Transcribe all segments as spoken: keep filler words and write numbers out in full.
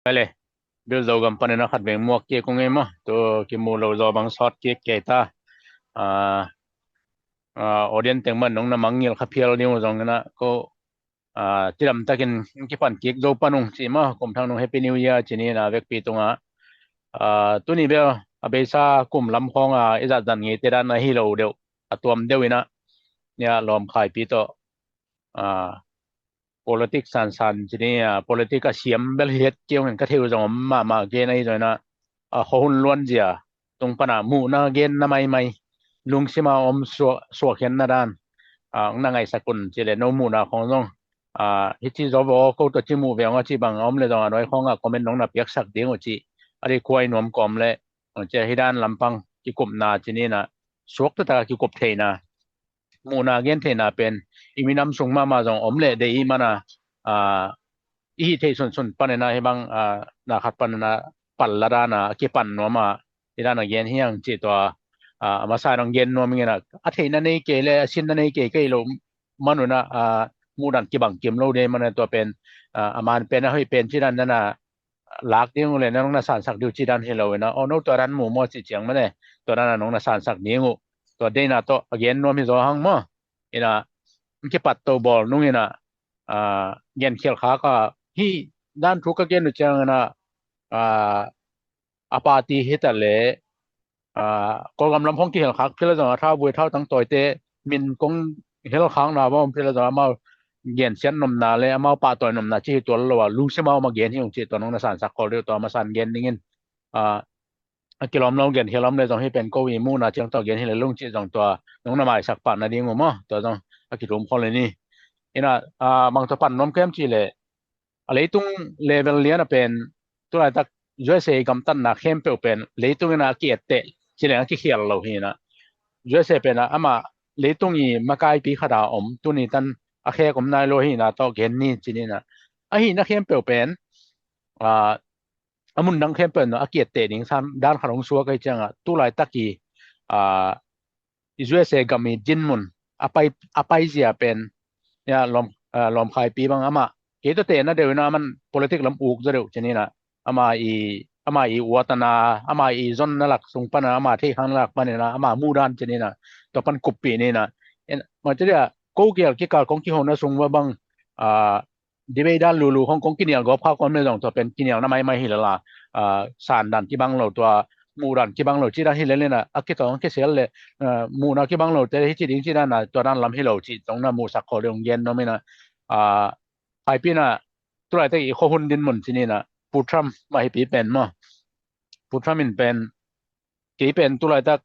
Hei le, bil Zogam panin a khat veng muak kik ung ei maw. Tu kimu lo zaw bang sawt kik kei ta. Ah, ah, audience teng man nong na mangngilh kha phial ding uh zong ina ko, ah, cidam takin kipan kik zo pan ung ci maw. Kum Thang nong Happy New Year ci ni ina vekpi tungah. Ah, tuni bel a beisa kum lam khawng a i zat zan ngei te dan a hi lo deuh, a tuam deuh ina nia lawm khaipi tawh, ah, politik sansan ci ni, ah, politik a siam bel hiat keu in ka thei uh zong om mahmah gen ahi zong ina, ah, khuahun luanzia tung pana muhna genna maimai, lungsima om suak, suakhiatna dan, ah, na ngaisak un ci le no muhna khawng zong, ah, hici zo vaw ko tawh ci muh ve ong a ci bang a om le zong a nuai khawng a comment nong na piaksak ding uh ci. A ri kuai nuam kawm le, ah, ci a hi dan lampang kikupna ci ni ina suak taktak a kikup theina, muhna gen theihna pen i minam sung mahmah zong om leh deih i mana, ah, i hih theih sunsun panina hi bang, ah, na khat panina pal la dana a kipan nuama hi dana gen hiang ci tua, ah, a masa dong gen nuam ing ina a theihna nei kei le a sinna nei kei kei lo manuna, ah, muhdan kibang kim lo dei mana tua pen, ah, a man pen a hoih pen ci dan nana lak ding uh le nong na sansak ding uh ci dan hi lo ina, aw no tua dan mu maw ci ciang mane tua dan a nong na sansak ding uh. Tua deina tawh a gen nuam hi zaw hang maw. Ina kipat to bawl nung ina, ah, gen khial khak a hi dan thu ka gen uh ciang ina, ah, a party hi ta le, ah, Kawlgam lam khong kihel khak phila zong a thau vui thau tang tawite min kong hel khak na va om phila zong amau gensiat nomna le amau pahtawi nomna ci hi tual lo a lungsima om a gen hi ung ci tua nong na sansak khol deuh tua masan gen dingin, ah, a kilawm lo gen hial om le zong hi pen ko i muhna ciang tua gen hi le lung ci zong tua nong na maisak pah na ding uh maw tua zong a kithum khol i ni. Ina, ah, mang tua pan nuam kem ci le a leitung level lian a pen tulaitak U S A gamtatna khempeuh pen leitung ina a ki-etteh ci leng a kikhial lo hi ina. U S A pen a ama leitung i makaipi khata om tuni tan a khek om nai lo hi ina tawh gen ni ci ni ina. A hihna khempeuh pen, ah, a mun dang khempeuh in a ki-etteh ding san dan khat hong suak ahi cianga tulaitak i, ah, U S A gam i dinmun a pai, a paizia pen, ya, lawm, ah, lawmkhaipi bang amah kei tawh tehna deuh ina aman politik lam uk zaw deuh ci ni ina ama i, ama i uatana ama i zonna lak sung pana ama theihkhakna lak panina ama muhdan ci ni ina tua pan kuppih ni ina. Maw ci dia ko kial kikal kong kihona sung va bang, ah, debate dan lulu khong kong kinial gawp kha kong le zong tua pen kinialna maimai hi lala, ah, san dan kibang lo tua muh dan kibang lo ci dan hi lelina a kitawng kisel le, ah, muhna kibang lo te hi ci ding ci dana tua dan lam hi lo ci tong na muhsak khawl ding gen nom ina, ah, haipina tulaitak i khuahun dinmun ci nina Pu Trump mah hi pi pen maw. Pu Trump in pen kei pen tulaitak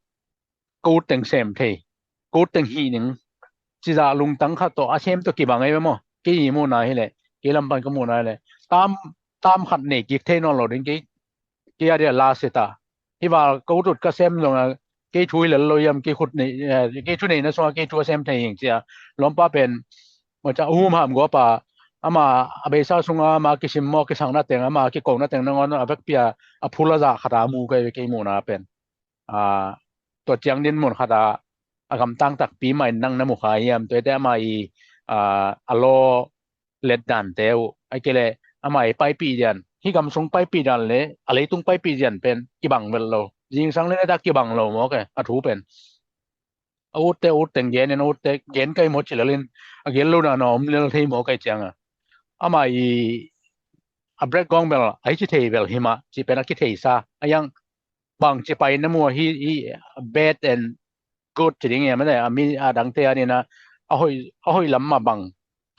ko ut teng sem thei, ko ut teng hih ning cizah lungtang khat tawh a sem tawh kibang ei ve maw. Kei i muhna hileh kei lampan ka muhna hileh tam, tam khat nei kik thei nawn lo ding kei, kei a dia la seta. Hi val ko ut ut ka sem zong a kei thu i lel lo iam kei khut nei, eh, kei thu neina sunga kei thu a sem thei hing cia lawmpa pen maw ca hum ham guapa ama a beisa sunga ama kisim maw kisangna teng ama kikona teng nangawn a vekpia a phula zah khata mu kei ve kei muhna pen. Ah, tua ciang dinmun khata a gamtang takpi mah in nang na mu kha hiam tuate ama i, ah, a law let dante uh ai kei le ama i paipih dian hi gam sung paipih dian le a leitung paipih dian pen kibang vel lo. Zingsang le neta kibang lo maw ke a thu pen. A utte ut teng gen in a utte gen kai maw ci lelin a gen lo na na om lel thei maw kai cianga ama i a break gong bel a hi ci thei bel hima ci pen a kitheisa a yang bang ci pai na mua hi, hi bad and good ci ding ia mane a mi a dangte a nina a hoih, a hoih lam ma bang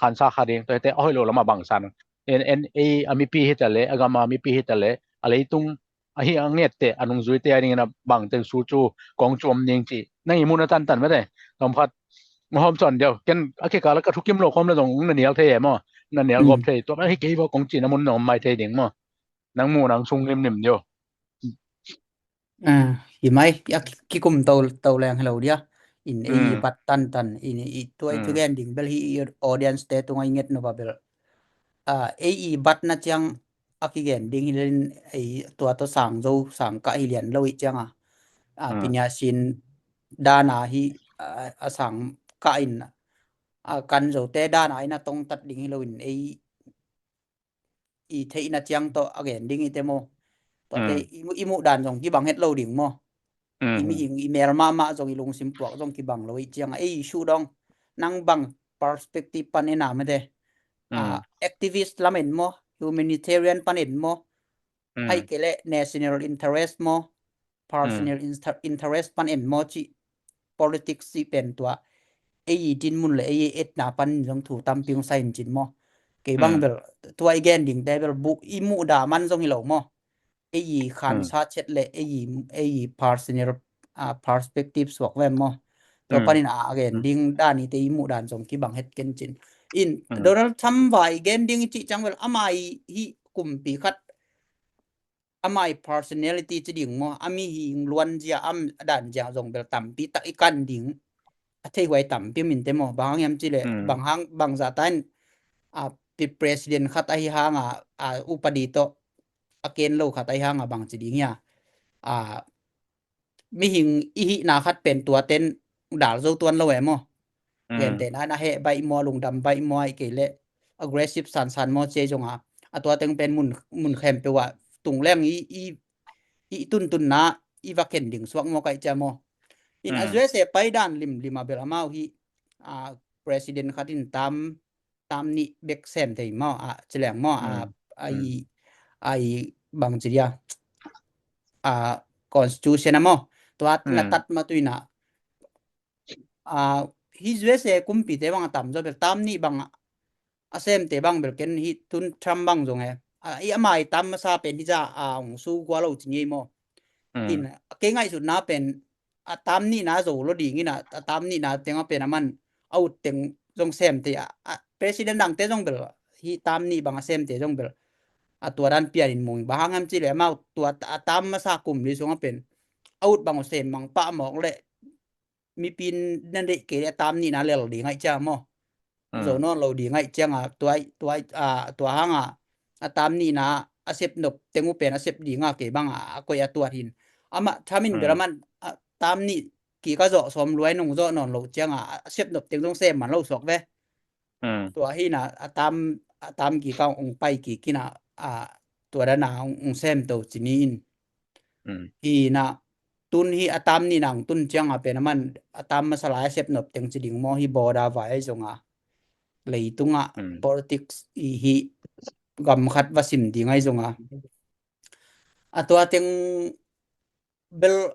khansa kha ding tuate a hoih lo lam a bang san en en ei a mipi hi ta le a gam a mipi hi ta le a leitung a hi a ngette a nungzuite a dingin a bang teng su cu kong cuam ding ci nang i mun a tantan mate. Tom khat ma hom son deuh ken a kikal a ka thukim lo khom le zong na nial thei e maw, na nial gop thei tua a hi kei bo kong ci na mun na om mai thei ding maw. Nang mu nang sung limlim deuh. Ah, hi mai a ki- kikum to to leng helo dia. In ei i bat tantan in i tua i thugen ding bel hi i audience te tunga i nget nova bel. Ah, ei i bat na ciang a kigen ding hi lelin ei tua to sang zo sang kah hi lian lo i cianga. Ah, pinia sin dana hi, ah, a sang kah in a kan zo te dana in a tongtat ding hi lo in ei i theihna ciang tawh a gen ding i te maw. Tuate i, i muh dan zong kibang het lo ding maw. I mihing i mel mahmah zong i lungsim puak zong kibang lo i ciang a ei i suh dong. Nang bang perspective pan en a mate. Activist lam en maw, humanitarian pan en maw, hai kei le national interest maw, personal interest pan en maw ci, politics ci pen tua ei i dinmun le ei i etna pan zong thu tampi hong sa in cin maw. Kei bang bel tua i gen ding te bel bu i muh da man zong hi lo maw. Ei i khansa chet le ei i, ei i personal perspective suak ve maw. Tua panin a gen ding dan i te i muh dan zong kibang het ken cin. In Donald Trump vai gen ding i cih ciang bel ama i hi kumpi khat ama i personality ci ding maw, a mihing luanzia, a dan zia zong bel tampi tak i kan ding. A theihuai tampi min te maw, bang hang hiam ci le, bang hang, bang zah ta in a president khat ahi hang a, a upadi tawh a ken lo khat ahi hang a bang ci ding hia. A mihing i hihna khat pen tua ten dal zo tuan lo e maw. Gentehna in a heh baih maw, lungdam baih maw, ahih kei le aggressive sansan maw ci ei zong a, a tua teng pen mun, mun khempeuh ah tung leng i, i, i tuntunna i va ken ding suak maw kaih cia maw. In a U S A pai dan limlim a bel amau hi, a president khat in tam tam nih bek sem thei maw, a ci leng maw, a, a i, a i bang ci dia, a constitution a maw, tua na tat ma tuina. A hi U S A kumpite bang a tam zaw bel tam nih bang a semte bang bel ken hi tun Trump bang zong e. A i ama i tam masa pen hi za a hong su gua lo ci ngei maw. In a kei ngaihsutna pen a tam nihna zo lo ding in a, a tam nihna teng a pen a man a ut teng zong sem thei a, a president dangte zong bel hi tam nih bang a sem thei zong bel a tua dan pian in mung bang hang hiam ci le amau tua a tam masa kum li sung a pen a ut bang sem mang pah mawk le mipi in na deih kei le a tam nihna lel ding aih cia maw. Zo nawn lo ding aih cianga tua, tua, a, tua hanga a tam nihna a sep nop teng uh pen a sep dinga kei banga a koih a tuat hin. Amah thamin bel aman a tam nih kik a zawh sawm luai nung zawh nawn lo cianga a sep nop teng zong sem man lo suak ve. Tua hina a tam, a tam kik a ong pai kik ina a tua dana ong sem to ci ni in. Hina tun hi a tam nihna ong tun cianga pen aman a tam masa lai a sep nop teng ci ding maw hi bawda vai zonga leitunga politics i hi gam khat va sim ding ai zonga a tua teng bel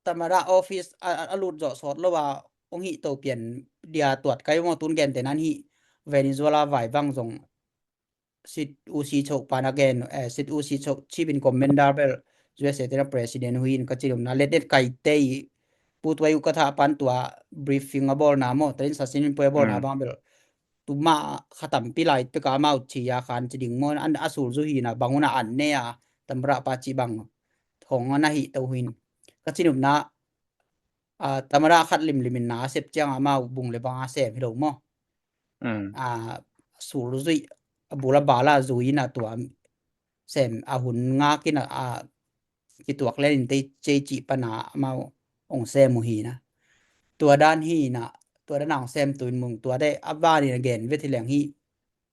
tamada office a, a lut zawh sawt lo a ong hi to pian dia tuat kai maw tun gente nan hi Venezuela vai vang zong sit usi choh pan again, eh, sit usi choh chief in commander bel U S A tena president huin ka chinumna let et kai tei putuai u ka tha pan tua briefing a bawlna maw, tarin sasin in puai a bawlna bang bel tuma khatampi lai peka amau chia khan ci ding maw, an a sul zu hina bang una an ne a tamra pa ci bang hong ana hi to huin ka chinumna a tamada khat limlimin na a sep ciang amau bung le bang a sem hi lo maw. A sul zui a bula bala zui na tua sem a hun ngak in a kituak len in tei cei cih pana amau ong sem uh hina. Tua dan hina, tua dan ong sem tuin mung tua de a vanin a gen vet hi leng hi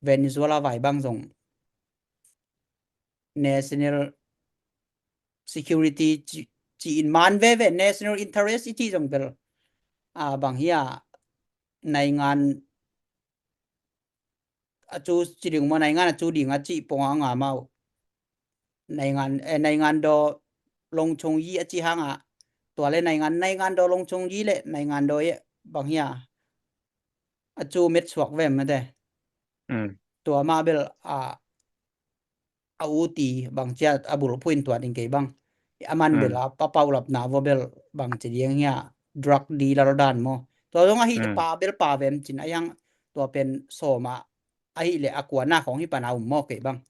Venezuela vai bang zong national security ci, ci in man veve national interest i ci zong bel a bang hi a naingan a cu ci ding maw naingan a cu ding a ci pong a nga mau naingan, eh, naingan daw longchong yi a ci hanga tua le naingan, naingan daw longchong yi le naingan daw ye bang hi a a cu met suak ve mate. Tua ma bel a a uti bang cia a bulphuh in tuat in kei bang a man bel a pa paulapna vaw bel bang ci diang hia drug dealer dan maw. Tua zong a hi pa bel pa vem cin a yang tua pen sawma a hi le a kuana khong hi pana um maw kei bang.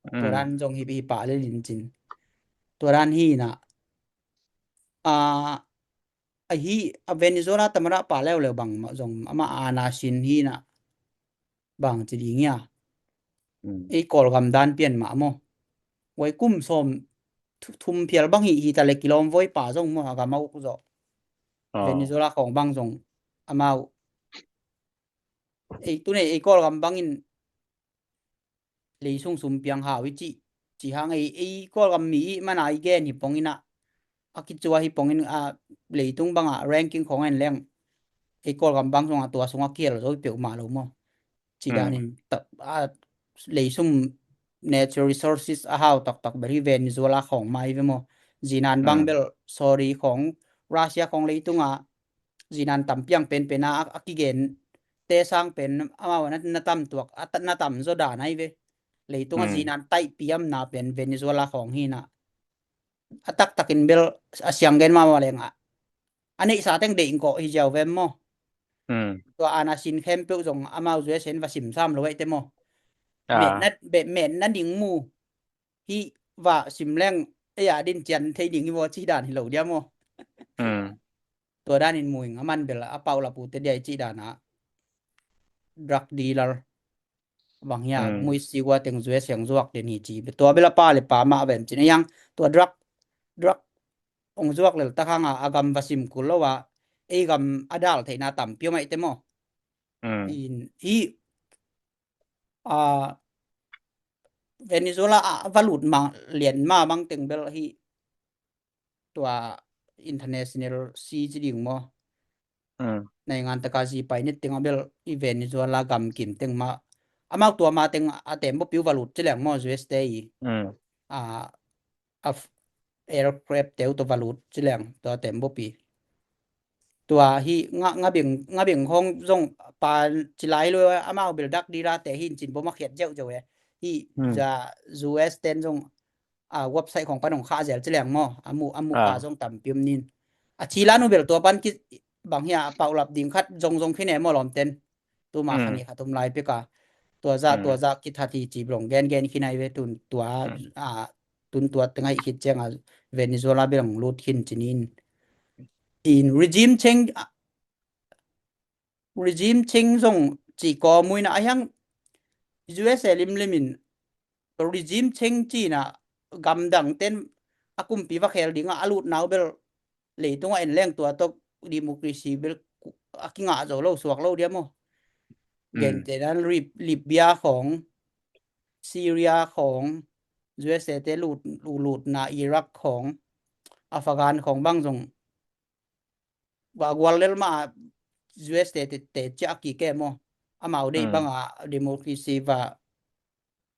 Tua dan zong hi, hi pa le lin cin tua dan hi na a a hi a Venezuela tamada pa leuleu bang zong ama ana sin hi na bang ci ding hia. Ei Kawlgam dan pian mah maw. Wai kum sawm thum phial bang hi hi ta le kilawm voi pa zong maw a gam a uk zawh. Venezuela khawng bang zong amau ei tun ei Kawlgam bangin lei sung sum piang hau i cih, cih hang ei, ei Kawlgam mi i mana i gen hi pongin ah, a kicua hi pongin a leitung bangah ranking khong en leng ei Kawlgam bang sungah tua sungah kiel zo i peuhmah lo maw? Ci danin a lei sum natural resources a hau taktak bel hi Venezuela khong mai ve maw? Zinan bang bel Saudi khong, Russia khong leitungah zinan tam piang penpen a a kigen te sang pen amau na, na tam tuak, a ta- na tam zaw dan ai ve. Leitung a zinan taih piamna pen Venezuela khong hi na. A taktakin bel a siang gen mahmah leng a, a neihsa teng deih kawh hi ziau ve maw? Tua ana sin khempeuh zong amau zuai sen va sim sam lo aihte maw? Metna, metna ding mu hi va sim leng ei a din cian thei ding hi vaw ci dan hi lo dia maw? Tua danin muing a man bel a paulap ute dia i cih dana drug dealer bang hia, muih sigua teng zuai siang zuak den hi ci. Tua bel a pa le pa mah vem cin a yang tua drug, drug ong zuak lel tak hanga a gam va sim kul lo a ei gam a dal theihna tampi om aihte maw? In hi a Venezuela a va lut mang lian ma bang teng bel hi tua international si ci ding maw? Naingan taka zi pai nit teng a bel i Venezuela gam kim teng ma amau tua ma teng a tembaw piu va lut ci leng maw? U S te i a a aircraft teu tua va lut ci leng tua tembaw pi. Tua hi nga, nga beng, nga beng hong zong pa ci lai lo amau bel dak dira te hin cin bom a khiat zeuh zeuh e. Hi za U S ten zong a website khong pan hong kha zel ci leng maw? A mu, a mu pa zong tampi om nin. A ci lanu bel tua pan ki bang hia paulap ding khat zong zong khin e maw lawmten? Tuma khani khat om lai peka tua za, tua za kithat hi ci blong gen gen khin ai ve tun tua a tun tua tengai khit cianga Venezuela bel hong lut khin cinin. In regime change, regime change zong ci kawmuina a hiang U S A limlimin regime change cina gamdang ten a kumpi va khel dinga a lutnau bel leitungah en leng tua tawh democracy bel a kingah zo lo suak lo dia maw? Gentenan Libya khong, Syria khong, U S A te lut, lutna Iraq khong, Afghan khong bang zong va gual lel ma U S A te, te ciah kik e maw? Amau dei banga democracy va,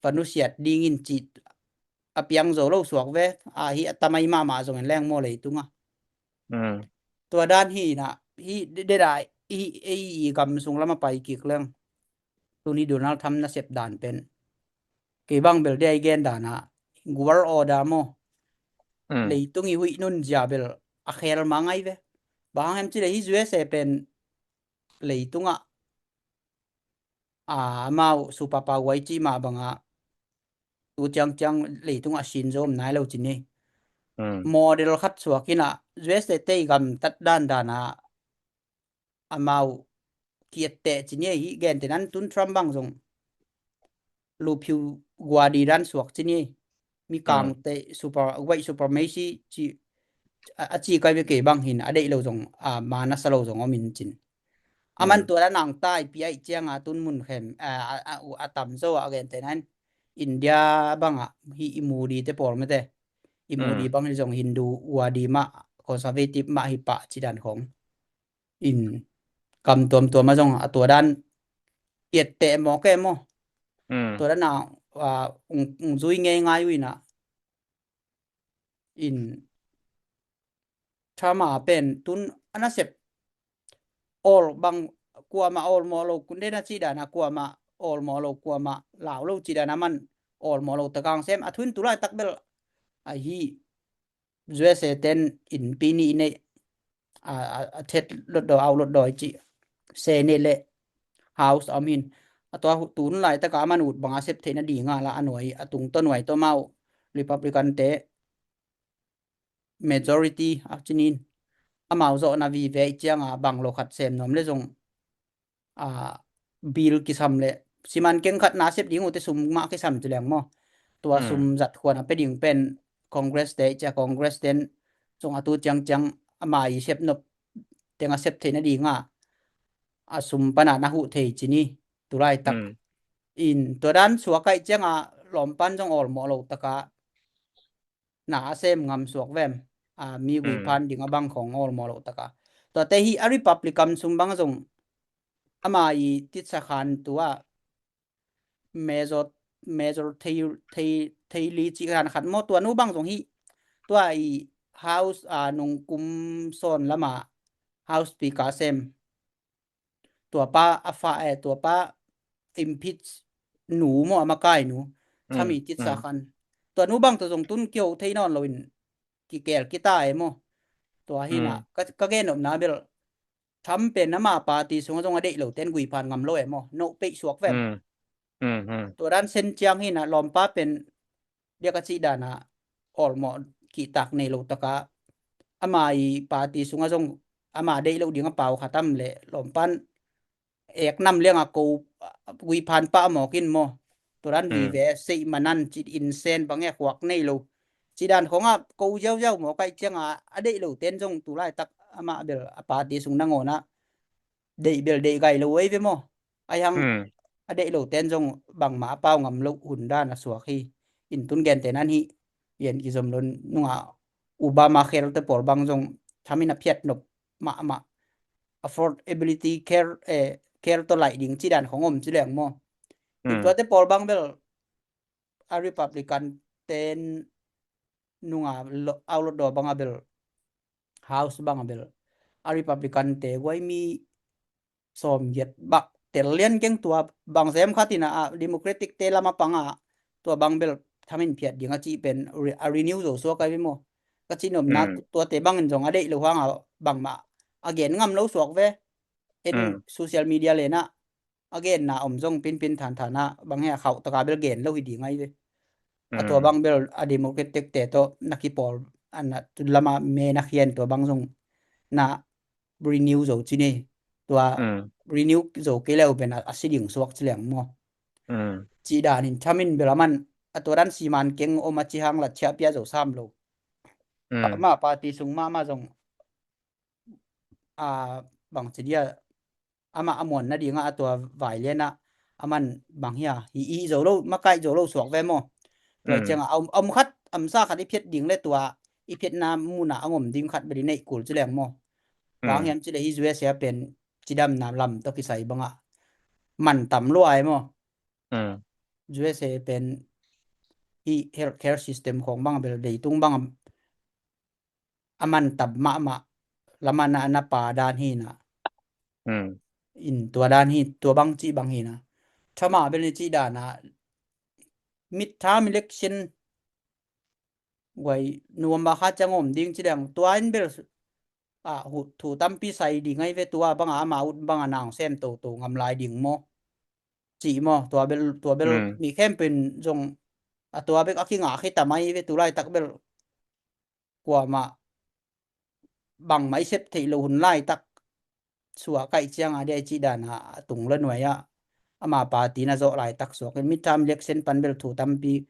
va nusiat dingin cih a piang zo lo suak ve. A hi a tamai mahmah zong en leng maw leitunga. Tua dan hi na hi deda i, i, i gam sung lama pai kik leng. Tuni Donald Trump nasep dan pen kei bang bel dia i gen dana guar order maw? Leitung i huih nun zia bel a khel ma ngai ve. Bang hem ci le hi U S A pen leitungah a amau superpower i cih mah banga tu ciangciang leitungah sin zo om nai lo ci ni. Model khat suak ina U S A te i gamtat dan dana amau kiatteh ci ni hi. Gentenan tun Trump bang zong luphiu guadi dan suak ci ni. Mikangte super, white supremacy ci a, a ci kai ve kei bang hin a deih lo zong a ma nasa lo zong om in cin. A man tua dan ang tai pi aih cianga tun mun khem a, a, a, a tam zo a gentenan India banga hi i Modi te pawl mete. I Modi bang hi zong Hindu guadi mah, conservative mah hi pah ci dan khong. In kam tuamtuam a zong a tua dan kiatteh mawk e maw? Tua dan a, a, ung, ung zui ngei ngai uh ina. In Trump a pen tun a nasep awl bang kuama awl mawh lo, kunde na ci dana kuama awl mawh lo, kuama lau lo ci dana man awl mawh lo takang sem a thuin tulai tak bel a hi. U S A ten in pi nih nei a, a, a thet lotdaw, au lotdaw i ci Senate le House a om hin. A tua tun laitaka a man ut banga sep theihna dinga la a nuai, a tungtaw nuai tawh mau Republican te majority a cinin amau zawhna vive i cianga bang lo khat sem nuam le zong a, bill kisam le siman keng khat na sep ding uh te sum mah kisam ci leng maw? Tua sum zat khuan a pe ding pen Congress te i cia Congress ten zong a tu ciangciang ama i sep nop teng a sep theihna dinga a sum pana na huh thei ci ni tulaitak. In tua dan suak aih cianga lawmpan zong awlmawh lo taka na a sem ngam suak vem. A, mi guiphan ding a bang khong awlmawh lo taka. Tuate hi a Republican sung bang zong ama i titsa khan tua major, major thei, thei, thei li ci khan khat maw, tua nu bang zong hi tua i House a nung kum sawn lama House Speaker sem. Tua pa a fa, eh, tua pa impeach nu maw, a makai nu. Thami titsa khan. Tua nu bang tua zong tun kio thei nawn loin kikel kita e maw. Tua hi na, ka, ka gen nopna bel Trump pen ama party sungah zong a deih lo ten guiphan ngam lo e maw. No peih suak vem. Tua dan sen ciang hi na, lawmpa pen dia ka cih dana awlmawh kihtak nei lo taka ama i party sungah zong ama deih lo ding a pau khatam le lawmpan ek nam lianga ko guiphan pah mawk in maw. Tua dan vive seih manan cit in sen bang e khuak nei lo. Ci dan khongah ko ziauziau mawk aih cianga a deih lo ten zong tu laitak amah bel a party sung nangawnah deih bel deih gai lo ei ve maw. Aihang a deih lo ten zong bangmah a pau ngam lo hun dan a suak hi. In tun gente nan hi. Ian kizom lo nunga Obama care te pawl bang zong thamin a phiat nop mahmah. Affordability care, eh, care tawh laih ding ci dan khong om ci leng maw. In tuate pawl bang bel a Republican ten nunga lo-, aulot daw banga bel House banga bel a Republican te guai mi sawm giat bak tel lian keng tua bang sem khatina a Democratic te lama panga tua bang bel thamin phiat ding a cih pen re-, a renew zo suak ai ve maw. Ka cih nopna tuate bangin zong a deih lo hanga bangmah a gen ngam lo suak ve. En social media lena a genna om zong pinpin thanthana bang he a khauh taka bel gen lo hi ding ai ve. A tua bang bel a Democratic te tawh na kipawl ana tu lama me na khian tua bang zong na renew zo ci nei. Tua renew zo kei leu pen a, a si ding suak ci leng maw. Ci danin thamin bel a man a tua dan siman keng om a ci hang lat chiah pia zo sam lo. Ama party sung mahmah zong a bang ci dia ama a muan nadinga a tua vai liana a man bang hia hi i zo lo, makaih zo lo suak ve maw. Tua cianga a om, a om khat, a omsa khat i phiat ding le tua i phiatna muna a ngom ding khat beli neih kul ci leng maw. Bang hiam ci le hi U S A pen cidamna lam tawh kisai banga man tam lua ai maw. U S A pen hi healthcare system khong banga bel deitung banga a man tam mahmah lama na, na pa dan hi na. In tua dan hi, tua bang cih bang hi na. Thama bel ni cih dana midterm election guai November kha ciang om ding ci dang tua in bel a, hu-, thu tampi sai ding ai ve tua banga ama ut banga nang sem toto ngam lai ding maw. Cih maw, tua bel, tua bel mi khempeuh in zong a tua bek a kingah khita mai ve tu laitak bel kuamah bangmah i sep theih loh hun laitak suak aih cianga dia i cih dana a tung le nuai-ah ama party na zawh laitak suak in midterm election pan bel thu tampi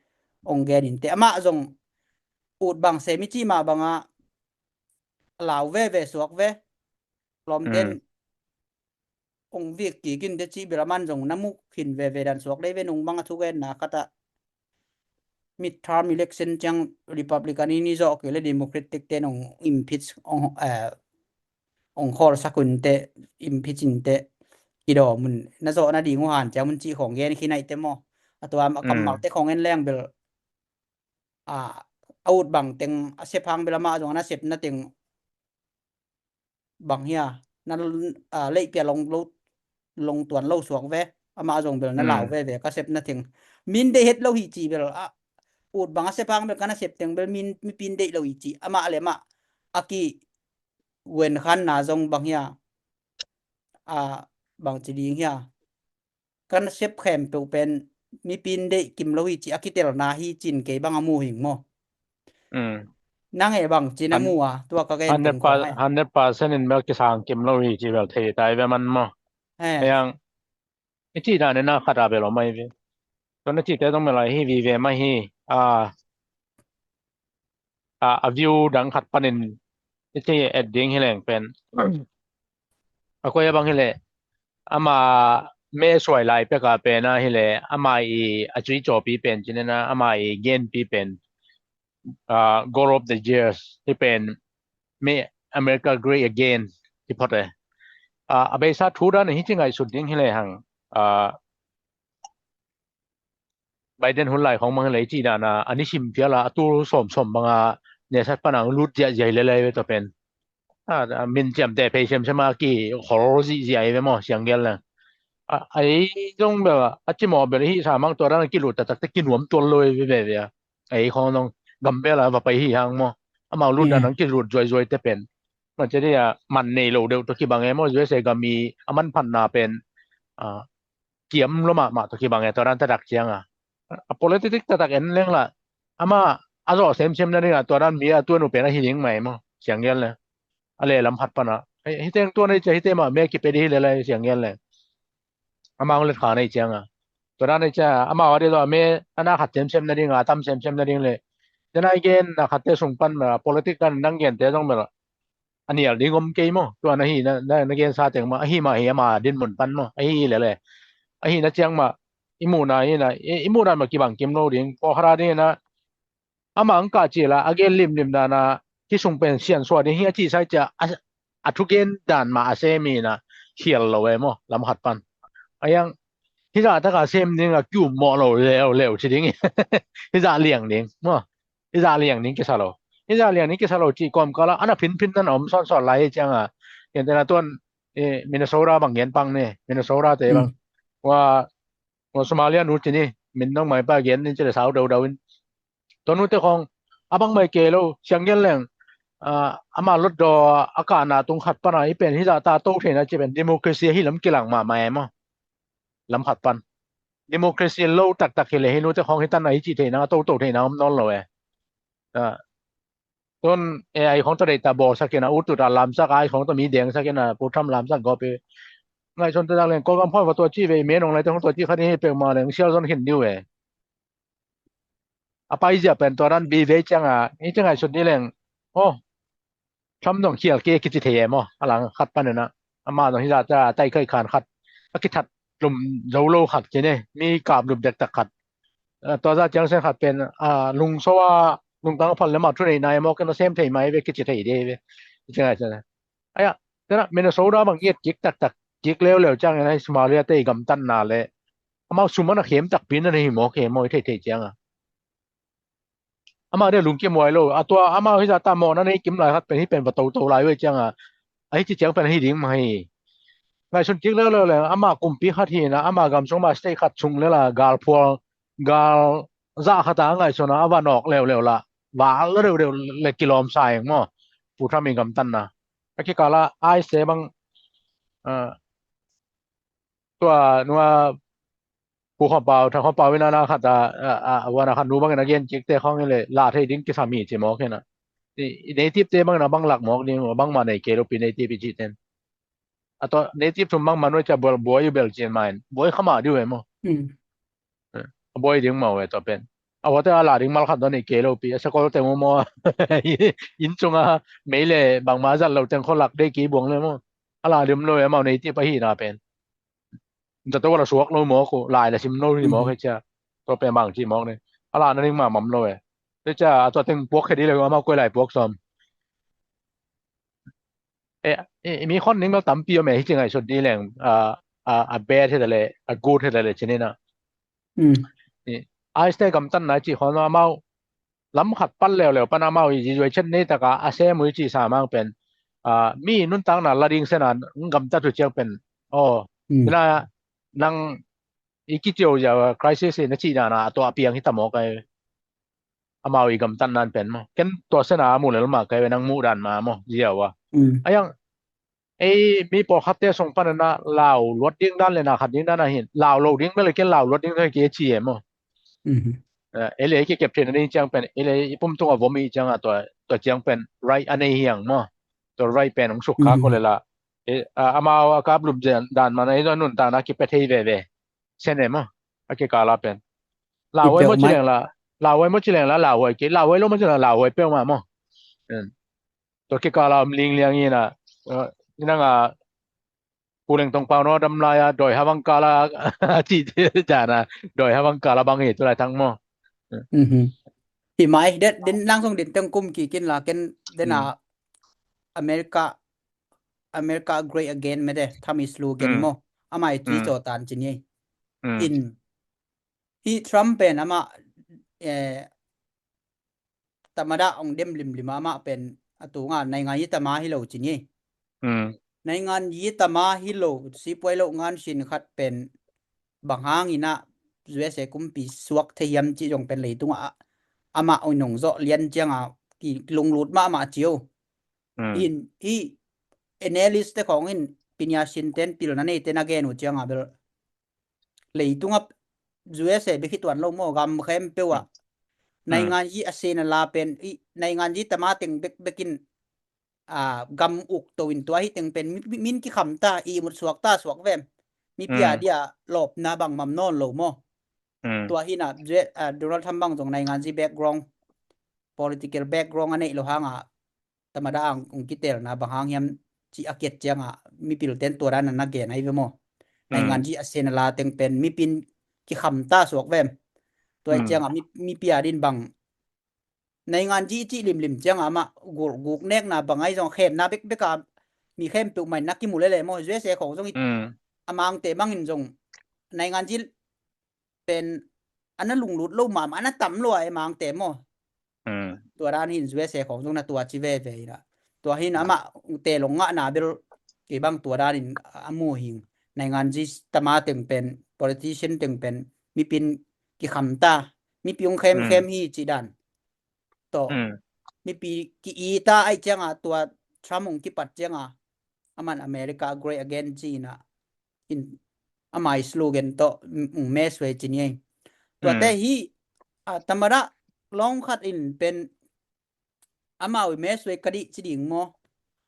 ong gen in te amah zong ut bang sem i cih mah banga lau veve suak ve. Lawmten ong vik kikin te cih bel a man zong na muk khin veve dan suak lei ve nung banga thugenna khatah midterm election ciang Republican in i zawh kei le Democratic ten ong impeach ong, eh, ong khawl sak un te impeach in te i dawm un na zawh nading uh han ciang un cih khong gen khin aih te maw. A tua a kammal te khong en leng bel a, a ut bang teng a sep hang bel amah zong a na sepna teng bang hia na, a, leihpia long lo, long tuan lo suak ve. Amah zong bel na lau veve ka sepna teng min deih het lo hi ci bel a, ut bang a sep hang bel ka na sep teng bel min, mipin deih lo hi ci amah le amah a ki wen khanna zong bang hia a, bang ci ding hia. Kan sep khempeuh pen mipin deih kim lo hi ci a kitelna hi cin kei bang a mu hing maw. Nang e bang cin a mu a tua ka gen hundred percent in bel kisang kim lo hi ci bel thei tai ve man maw. Hei. Hiang i cih dan in a khat a bel om ai ve. Tua na cihte zong bel ai hi vive mah hi. A, a, a view dang khat panin i ci et ding hi leng pen a koi a bang hi leh ama me suai lai peka pen a hi le, ama i a cui cawpi pen cin ina, ama i genpi pen, uh, Goal of the Years hi pen, me America Great Again hi phot e. Uh, a beisa thu dan hi ci ngaihsut ding hi le hang, uh, Biden hun lai khong mang hi le i ci dan a, a nisim pial a, a tul sawmsawm banga nesat pana lut ziahziah hi le lai ve tua pen. A, a min ciamteh phei semsem a ki khol zihziah hi ve maw, siang gel le. A, a ei zong bel a, a cimawh bel hi sa mang tua dan a kilut taktak te kinuam tual lo hi ve ve a. A ei khong zong gam bel a va pai hi hang maw. Amau lut dan a kilut zuaizuai te pen. Maw, ci dia man nei lo deuh tua kibang e maw, U S A gam i a manphatna pen, a, kiam lo mahmah tua kibang e, tua dan taktak ciang a. A politic taktak en leng la, ama a zawh semsem na ding a, tua dan mi a tuan uh pen a hi ding mai maw, siang gel le. A le lam khat pana. Hi, hi teng tuan a hi cia, hi te mah me kipia di hi le lai siang gel le. Ama hong let kha na hi ciang a. Tua dan a hi cia, ama a di zawh me a na khat semsem na ding a, tam semsem na ding le. Then a i gen na khat te sung pan ma, politic dan nang gen te zong bel a nial ding om kei maw. Tua na hi na, na, na gensa teng mah, ahi mah hi ama dinmun pan maw. Ahi lele. Ahi na ciang mah, i muhna hi na, i, i muhna mah kibang kim lo ding. Pawlkhat a ding na, ama ang kah cih la, a gen limlim dan a, hi sung pen sian suah ding hi a cih sai cia, a, a thugen dan mah a sem hi na, khial lo e maw, lam khat pan. A yang, hi zah taka sem ding a kium mawh lo leuleu ci ding hi. Hi zah liang ding maw. Hi zah liang ding kisa lo. Hi zah liang ding kisa lo cih kawmkal ah, a na phinphin nan a om sawnsawn lai hi ciang a. Gentehna tuan, eh, Minnesota bang gen pang ni, Minnesota te bang. Wa, wa Somalia nu ci ni, min nong mai pa gen ni ci le sau daudau in. Tua nu te khong, a bang mai kei lo, siang gen leng, ah, ama lotdaw a kahna tung khat pana, i pen hi zah ta to theihna ci pen democracy hi lam kilang mahmah e maw. Lam khat pan. Democracy lo taktak hi le hi nu te khong hi tan a hi cih theihna, a toto theihna om nawn lo e. Ah, tun A I khong ta deih ta bawlsak in a, ut ut a lamsak, A I khong ta mi dengsak in a, Pu Trump lamsak gawp i. Ngaihsun ta dak leng, Kawlgam khong va tua ci ve, me nong lai te khong tua ci khat hi pek ma leng, sial zon khin diu e. A paizia pen tua dan bi ve ciang a, hi ciang ngaihsun ni leng, oh, Trump dong khial kei kici thei e maw, a lang khat panin a. Ama dong hi zah ta, tai khai khan khat, a kithat lum zo lo khat ci ne, mi kap lum dektak khat. Eh, tua zah ciang sen khat pen, ah, lungso a, lungtang phal le ma thu nei nai maw, ken a sem thei mai ve kici thei de ve. Hi ciang ngaihsun. Aya, tena Minnesota bang i et kik taktak, kik leuleu ciang in a hi Somalia te i gamtatna le. Amau sum a na khem takpi na hi maw, khem maw, i theithei ciang a. Amau de lungkim huai lo. A tua amau hi zah ta mawhna nei kim lai khat pen hi pen va toto lai uh e ciang a. A hi ci ciang pen hi ding mah hi. Ngaihsun kik leuleu le, amau kumpi khat hi na, amau gam sung mah state khat sung le la, galphual, gal zah khat a ngaihsun a, a va nawk leuleu la. Val leudeu le kilawm sa eng maw. Pu Trump i gamtatna. A kikal a, ICE te bang, ah, tua nua Pu Khawm Pau, Thang Khawm Pau in a na khat a, a, a, a, wana khat nu bangin a gen kik te khawng in le, la thei ding kisam hi ci mawk hi na. I, i native te bangin a bang lak mawk ding, bangmah nei kei lo pi native i cih ten. A tua native thum bang man uh cia buai, buai uh bel cin ma in. Buai kha mah diu e maw. Eh, a buai ding mah uh e tua pen. A huate a la ding mal khat dawn nei kei lo pi, a sakol teng uh maw. Inn cunga mei le bangmah zat lo teng khaw lak dei kei buang le maw. A la dim lo e maw native ahihna pen. Zato la suak lo mawk uh, lai la sim lo hi mawk hi cia. Tua pen bang ci mawk ni. A la na ding mah mam lo e. Te cia a tua teng puak khe di le amau koi lai puak sawm. E, e, mi khon ning bel tampi om e hi ci ngaihsut di leng, a, a, a bad hi ta le, a good hi ta le ci ni na. I, ICE te gamtatna ci khon amau lam khat pal leuleu pan amau i zizuai chet nei taka a sem uh i ci sa mang pen, a, mi nuntakna la ding sena gamtat uh ciang pen, aw, na, nang i kicio zia crisis i na ci dana a tua a piang hi ta mawk ai. Amau i gamtatna pen maw. Ken tua sena a mu lel mah kai ve nang muh dan mah maw, zia uh a. A yang, ei mi pawlkhatte sung panin a lau luat ding dan le na khat ding dan a hin, lau lo ding bel ken lau luat ding dan kei ci e maw. Eh, ei le ei kikep theihna ding ciang pen, ei le i pum tunga vom i ciang a tua, tua ciang pen right a nei hiang maw. Tua right pen hong suk kha ko le la. Eh, a, amau a kap lup dan, dan man a ei tua nuntakna kipia thei veve. Sen e maw. A kikal a pen. Lau ai maw ci leng la, lau ai maw ci leng la, lau ai kei, lau ai lo maw ci leng la, lau ai peuhmah maw. Tua kikal a om lingliang in a, eh, inang a, Pu Leng Tong Pau no dam lai a, doi ha bang kala ci dana, doi ha bang kala bang hi tu lai thang mo. Mhm. Hi mai, den, den nang song den teng kum kikin la ken den a America, America great again mede, tham i slogan mo. Amai tui to tan cin ye. In hi Trump pen ama, eh, tamada ong dem limlim ama pen a tunga naingan yi tama hi lo cin ye. Naingan yi tama hi lo, sipuai lo ngan sin khat pen bang hangin a U S A kumpi suak thei hiam ci zong pen leitung a ama ong nong zo lian cianga ki lunglut ma ama cio. In hi analyst te khong in pinia sin ten pilna nei ten a gen uh cianga bel leitung a U S A bek hi tuan lo mo, gam khempeuh a naingan yi a sena la pen i naingan yi tama teng bek bekin a gam uk to in tua hi teng pen mi, mi, min kikham ta, i mut suak ta suak vem. Mi pia dia lopna bang mam nawn lo mo. Tua hi na Donald Trump bang zong naingan yi background, political background a nei lo hanga tamada ang ong kitelna bang hang hiam ci a kiat cianga mipil ten tua dan a na gen ai ve mo. Naingan yi a sena la teng pen mipin kikham ta suak vem. Tua hi cianga mi, mi pia din bang naingan yi ci limlim cianga ama guk, guk nekna bang ai zong khemna bek bek a mi khempeuh mai na kimu lele mo. U S A khong zong i amangte mangin zong naingan yi pen ana lunglut lo mama, ana tam lo a amangte mo. Tua dan hin U S A khong zong na tua ci veve ina. Tua hin ama te long ngahna bel kei bang tua dan in a mu hing. Naingan yi tama teng pen, politician teng pen mipin kikham ta, mipi ong khemkhem hi ci dan. To mipi ki-i ta ai cianga tua Trump ong kipat cianga aman America great again ci ina in amai slogan to ong me suai ci ni. Tuate hi a tamada long khat in pen amau i me suai ka dih ci ding mo.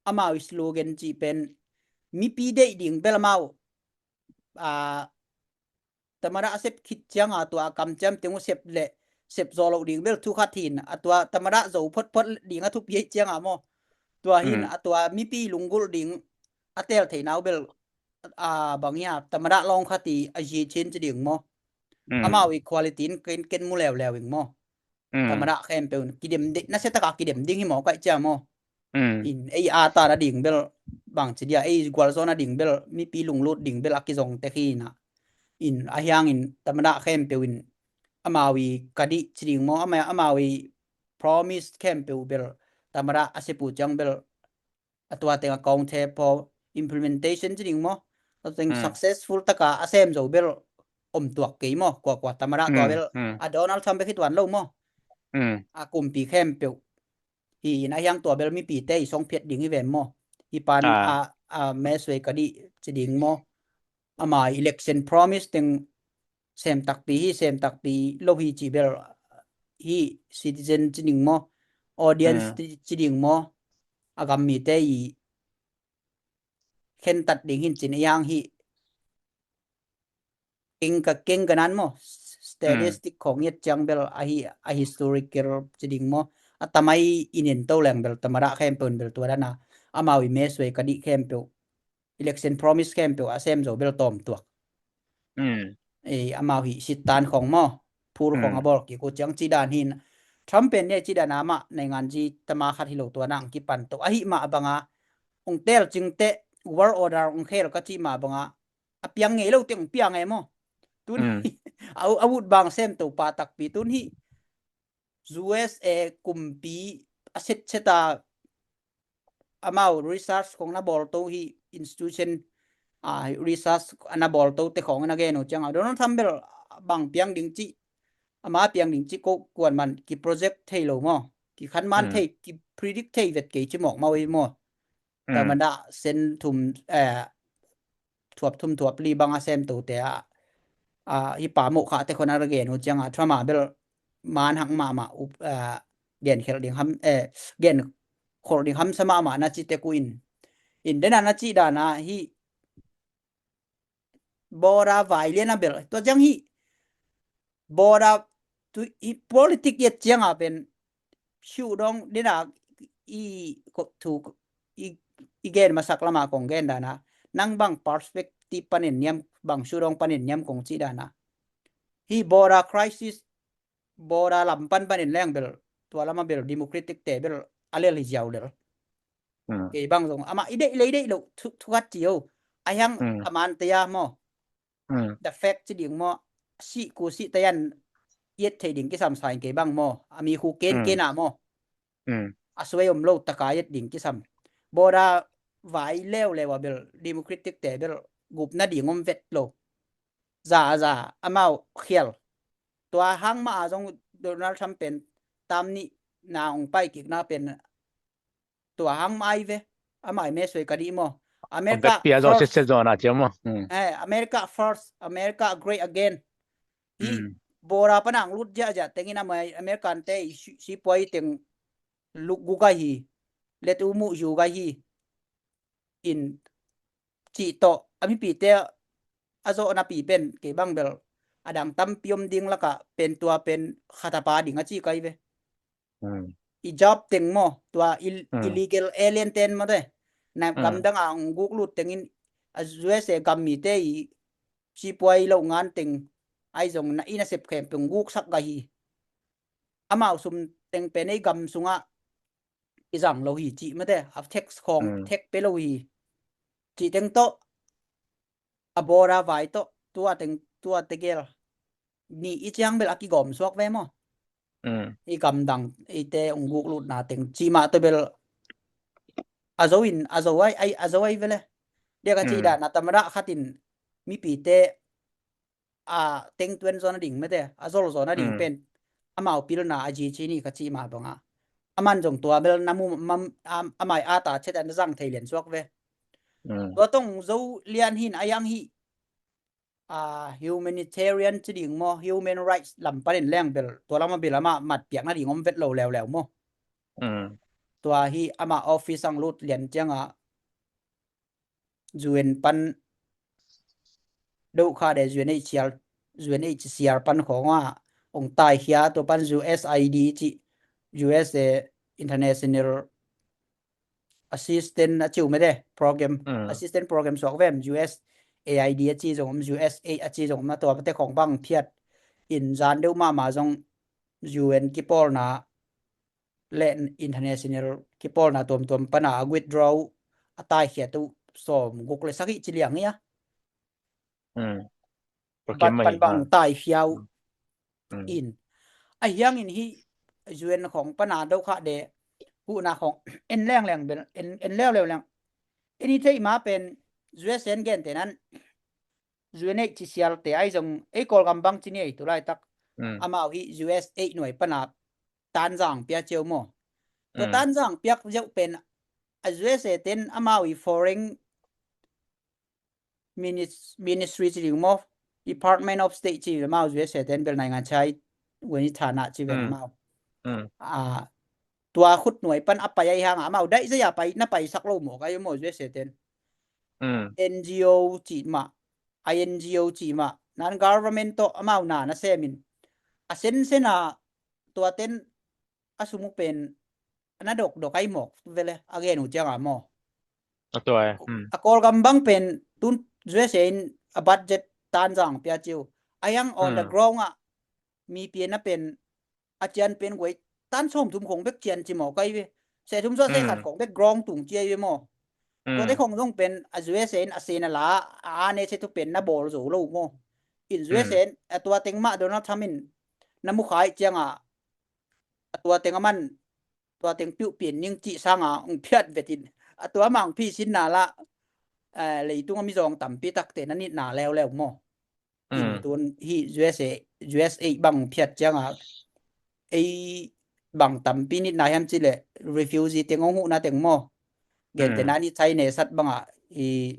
Amau i slogan ci pen mipi deih ding bel amau a tamada a sep khit cianga tua a kamciam teng uh sep le sep zaw loh ding bel thu khat hin a tua tamada zo photphot ding a thupi ei cianga mo. Tua hin a tua mipi lunggulh ding a tel thei nau bel a bang ia tamada long khat i a zi chin ci ding mo. Amau i quality in ken, ken mu leuleu ing mo. Tamada khempeuh in kidem ding, nasia taka kidem ding hi mawk ai cia maw? In ei a ta na ding bel bang ci dia, ei gualzo na ding bel mipi lunglut ding bel a kizong tek hi na. In a hiangin tamada khempeuh in amau i ka dih ci ding maw, amau i promise khempeuh bel tamada a sipu ciang bel a tua teng a kong the paw implementation ci ding maw? Tua teng successful taka a sem zo bel om tuak kei maw? Kuakua tamada tua bel a Donald Trump bek hi tuan lo maw? A kumpi khempeuh hi in a hiang tua bel mipite i song phiat ding hi ven maw? Hi pan a, a mesway ka dih ci ding maw? Ama election promise teng sem takpi hi, sem takpi lo hi ci bel hi citizen ci ding maw, audience ci ding maw, a gam mite i khentat ding hin cin a hiang hi. Keng ka, keng ka nan maw, statistic khong yet ciang bel a hi, a historical ci ding maw, a tamai i nen to leng bel tamada khempeuh in bel tua dana amau i mesway ka dih khempeuh election promise khempeuh a sem zo bel tawm tuak. Ei, amau hi sitan khong maw, phul khong a bawl kik uh ciang ci dan hin Trump pen nia ci dan amah naingan zi tama khat hi lo tua nang kipan to ahi mah banga ong tel cingte world order ong khel ka ci mah banga a piang ngei lo te ong piang e maw? Tun hi a, a ut bang sem to pa takpi tun hi U S A kumpi a setset a amau research khong na bawl to hi institution a research a na bawl to te khong na gen uh ciang a Donald Trump bel bang piang ding ci ama piang ding ci ko kuan man ki project thei lo maw? Ki khan man thei, ki predict thei vet kei ci mawk mau hi maw? Tamada sen thum, eh, thuap thum thuap li bang a sem to te a, a hi pa moh kha te khon a ra gen uh ciang a Trump a bel man hak mahmah up, eh, gen khel ding ham, eh, gen khol ding ham sa mahmah na ci tek uh in. In dena na ci dana hi border vai lian a bel tua ciang hi border tu i politic yet ciang a pen siu dong dena i ko thu i, i gen masak lama kong gen dana nang bang perspective panin niam, bang sudong panin niam kong cih dana. Hi border crisis, border lam pan panin leng bel, tua lama bel democratic te bel a lel hi ziau lel. Kei bang zong ama i deih lei deih lo thu, thu khat ci o. A hiang a man te ya maw. The fact ci ding maw, sih ku sih tayan iet thei ding kisam sa in kei bang maw, a mi khu ken ken a maw. A suai om lo taka iet ding kisam. Border vai leuleu a bel democratic te bel gupna ding om vet lo. Za a za amau khial. Tua hang mah a zong Donald Trump pen tam nih na ong pai kikna pen tua hang mai ve. Amai me soi ka dih maw. America first. America great again. Hi border panang lut ziahziah tengin amai American te i sipuai teng lukguk ahi. Letu muh zuk ahi. In cih tawh a mipite a zawhnapi pen kei bang bel a dang tampi om ding laka pen tua pen khatapa ding a ci kai ve. I job teng maw, tua illegal alien ten maw te. Na gamdang a ong guk lut tengin a U S A gam mite i sipuai lo ngan teng ai zong na i nasep khempeuh ong guk sak ga hi. Amau sum teng pen ei gam sungah i zang lo hi cih maw te, a tax khawng tax pe lo hi. Cih teng tawh a border vai tawh tua teng tua tegel ni i ciang bel a kigawm suak ve maw. I gamdang i te ong guk lutna teng cih mah tawh bel a zo in a zo ai, ai a zo ai vele. Dia ka cih dan a tamada khatin mipite a tengtuan zaw nading mete a zol zaw nading pen amau pilna a zi ci ni ka cih mah banga. Aman zong tua bel na mu amai ata chet an zang thei lian suak ve. Tua tong zo lian hin a yang hi a humanitarian ci ding maw, human rights lam panin leng bel tua lama bil ama matpiak nading om vet lo leuleu maw. Tua hi ama office ang lut lian cianga U N pan dohkha de U N H C R, U N H C R pan khonga ong taikhia tua pan U S I D ci, U S A International Assistant a ciu mede program, assistant program suak vem, U S A I D a ci zong om, U S A a ci zong om, a tua pate khong bang phiat in zan deuh mahmah zong U N kipawlna le international kipawlna tuamtuam pana a withdraw a taikhiat uh sawm guk le sagih ci liang hi a. Bat pan bang taikhiau in a hiangin hi U N khong pana dohkha de huhna khong en lengleng bel en leuleu leng en hi theih ma pen U S A en gente nan U N H C R te ai zong ei Kawlgam bang ci ni ei tu laitak amau hi U S A nuai pana tanzang pia ciau maw. Tua tanzang piak ziau pen a U S A ten amau i foreign ministry ci ding maw, Department of State ci amau U S A ten bel naingan chai weni thana ci ven amau. Tua khut nuai pan a pai ai hanga amau daih zai a pai na pai sak lo maw kai maw U S A ten. N G O ci mah, I N G O ci mah, non-government tawh amau na na semin a sensen a tua ten a sum uh pen a na dokdok ai mawk vele a gen uh cianga maw. A Kawlgam bang pen tun U S A in a budget tanzang pia ciu a yang on the ground ah mi pian a pen a cian pen guai tan sawm thum khong bek cian ci maw kai ve. Se thum suah se khat khong bek ground tung ci ai ve maw. Tuate khong zong pen a U S A in a sen a la a ane se thu pen na bawl zo lo maw. In U S A in a tua teng mah Donald Trump in na mukhai cianga a tua teng a man tua teng piuh pian ning cih sanga ong phiat vetin a tua mah ong phisinna lah leitung a mizawng tampi takte na nitna leuleu maw. In tun hi U S A, U S A bang phiat cianga ei bang tampi nitna hiam cileh refugee teng ong huhna teng maw. Gente na ni chai ne sat banga i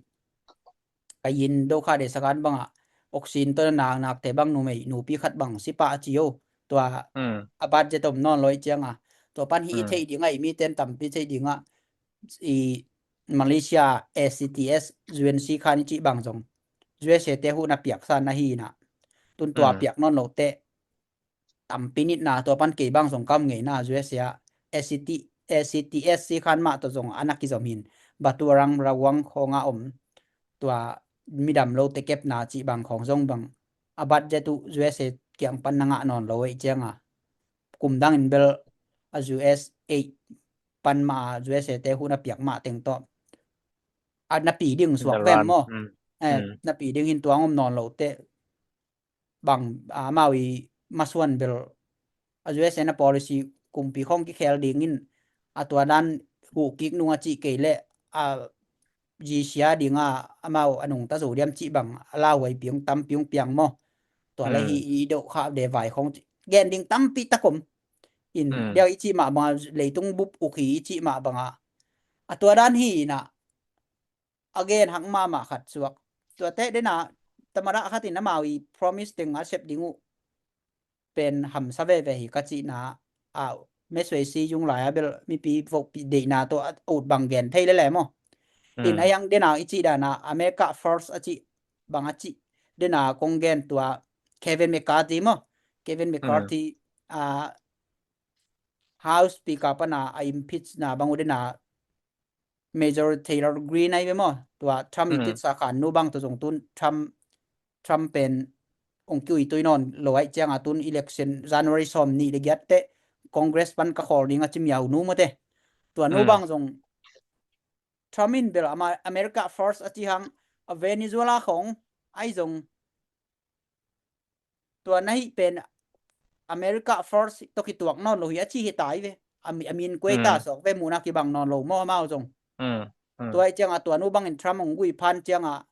a yin dohkha de sakan banga oxygen tawh na naknakte bang numei nupi khat bang sipa a ci o. Tua a budget om nawn loi cianga tua pan hi i theih dinga i miten tampi theih dinga i Malaysia A C T S U N C khan i cih bang zong U S A te huhna piaksa na hi ina tun tua piak nawn lote tampi nitna tua pan kei bang zong kam ngeina U S A A C T, A C T S C khan mah tawh zong a na kizom hin Batuarang Rawang khonga om tua midam lote kepna cih bang khawng zong bang a budget uh U S A kiang pan na ngah nawn lo ahih cianga, kum dangin bel a U S A pan mah a U S A te hun a piak mah teng tawh a napi ding suak vem maw? Napi ding hin tuang om nawn lote bang amau i masuan bel a U S A na policy kumpi khawng kikhel dingin a tua dan huh kik nung a cih kei leh a zisia dinga amau a nungta zo diam cih bang a lauhuai piang tampi hong piang maw? Tua le hi i doh kha de vai khawng gen ding tampi tak om. In diau i cih mah banga leitung bup uk hi i cih mah banga a tua dan hi inah a gen hak mahmah khat suak. Tuate dena tamada khatin amau i promise teng a sep ding uh pen hamsa veve hi ka cihna a mesuai si zung lai a bel mipi vohpi deihna tawh a ut bang gen thei lele maw? In a yang dena i cih dana America First a cih bang a cih dena kong gen tua Kevin McCarthy maw? Kevin McCarthy a House Speaker pana a impeach na bang uh dena Major Taylor Greene ahi ve maw? Tua Trump i titsa khan nu bang tua zong tun Trump Trump pen ong kiui tui nawn lo aih cianga tun election January sawm nih le giat teh Congress pan ka khawl ding a ci miau nu mawte. Tua nu bang zong Trump in bel ama America First a ci hang a Venezuela khawng ahi zong tua na hih pen America First tawh kituak nawn lo hi a ci hi tai ve. A min kuai ta sawk ve muhna kibang nawn lo maw amau zong. Tua aih cianga tua nu bangin Trump ong gui phan cianga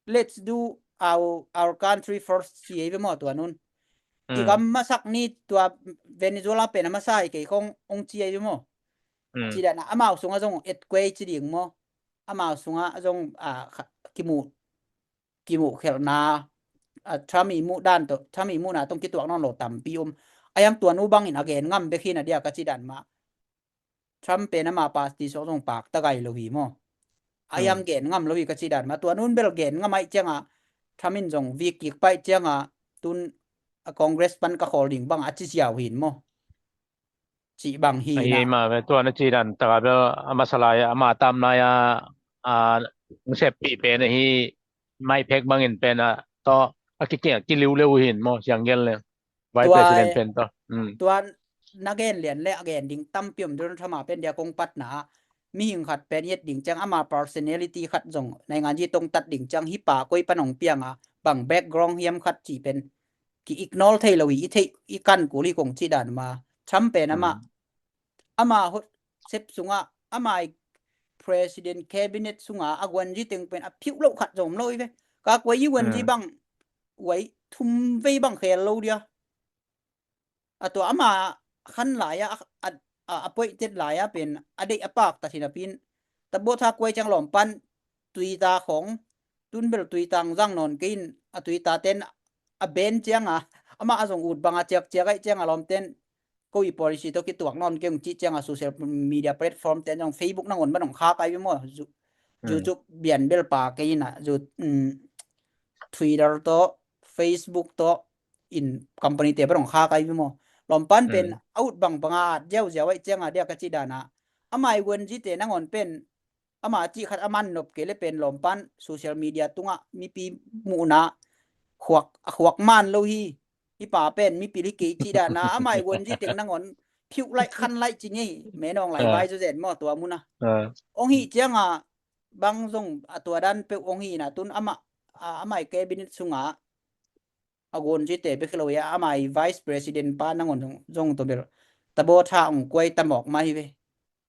let's do our, our country first ci ei ve maw tua nun. I gam masak ni tua Venezuela pen a masa hi kei khong ong ci ei ve maw. Ci dana amau sunga zong earthquake ci ding maw. Amau sunga zong a kimu kimuh khelhna a Trump i muh dan tawh Trump i muhna tawh kituak nawn lo tampi um. A yang tua nu bangin a gen ngam bek hi na dia ka ci dan mah. Trump pen ama party sawk zong pakta gai lo hi maw. A yang gen ngam lo hi ka ci dan mah tua nun bel gen ngam aih cianga Trump in zong vik kik paih cianga tun a Congress pan ka khawl ding bang a ci ziau hin maw. Cih bang hi na. Ahi ma ve tua na ci dan taka bel a masa lai a ama tam lai a a seppih pen ahi mai phek bangin pen a tawh a kikia kiliu leu hin maw siang gel le. Vice President pen tawh. Tua na gen lian le a gen ding tampi om Donald Trump a pen dia kong patna a mihing khat pen i et ding ciang ama personality khat zong naingan zi tong tat ding ciang hi pa koi pan ong pianga bang background hiam khat cih pen ki ignore thei lo hi i theih i kan kul hi kong cih dan ma Trump pen ama ama hot sep sunga ama i president cabinet sunga a guan zi teng pen a phiuh loh khat zom lo hi ve ka kuai i guan zi bang uai thum vei bang khel lo dia. A tua ama khan lai a a a poih tet lai a pen a deih a pak ta thin a pin ta bawt ha kuai ciang lawm pan tui ta khong tun bel tui tang zang nawn kein a tui ta ten a ben cianga ama a zong ut banga ciak ciak aih cianga lawm ten ko i policy tawh kituak nawn keng cih cianga social media platform ten zong Facebook nangon man ong kha kai ve maw. YouTube bian bel pa keina Twitter tawh Facebook tawh in company te barong kha kai vi maw. Lawmpan pen a ut bang banga at ziau ziau aih cianga dia ka ci dana ama i guan zi te nangon pen ama cih khat a man nop kei le pen lawmpan social media tungah mipi muhna khuak a khuak man lo hi. I pa pen mipil hi kei cih dana ama i guan zi teng nangon phiuh laih khan laih ci ngei menawng lai vai zo zen maw tua muna. Ong hih cianga bang zong a tua dan peuh ong hihna tun ama ama i cabinet sunga a guan zi te bek hi lo ia ama i vice president pa nangon zong to bel tabaw tha ong kuai tamawk mah hi ve.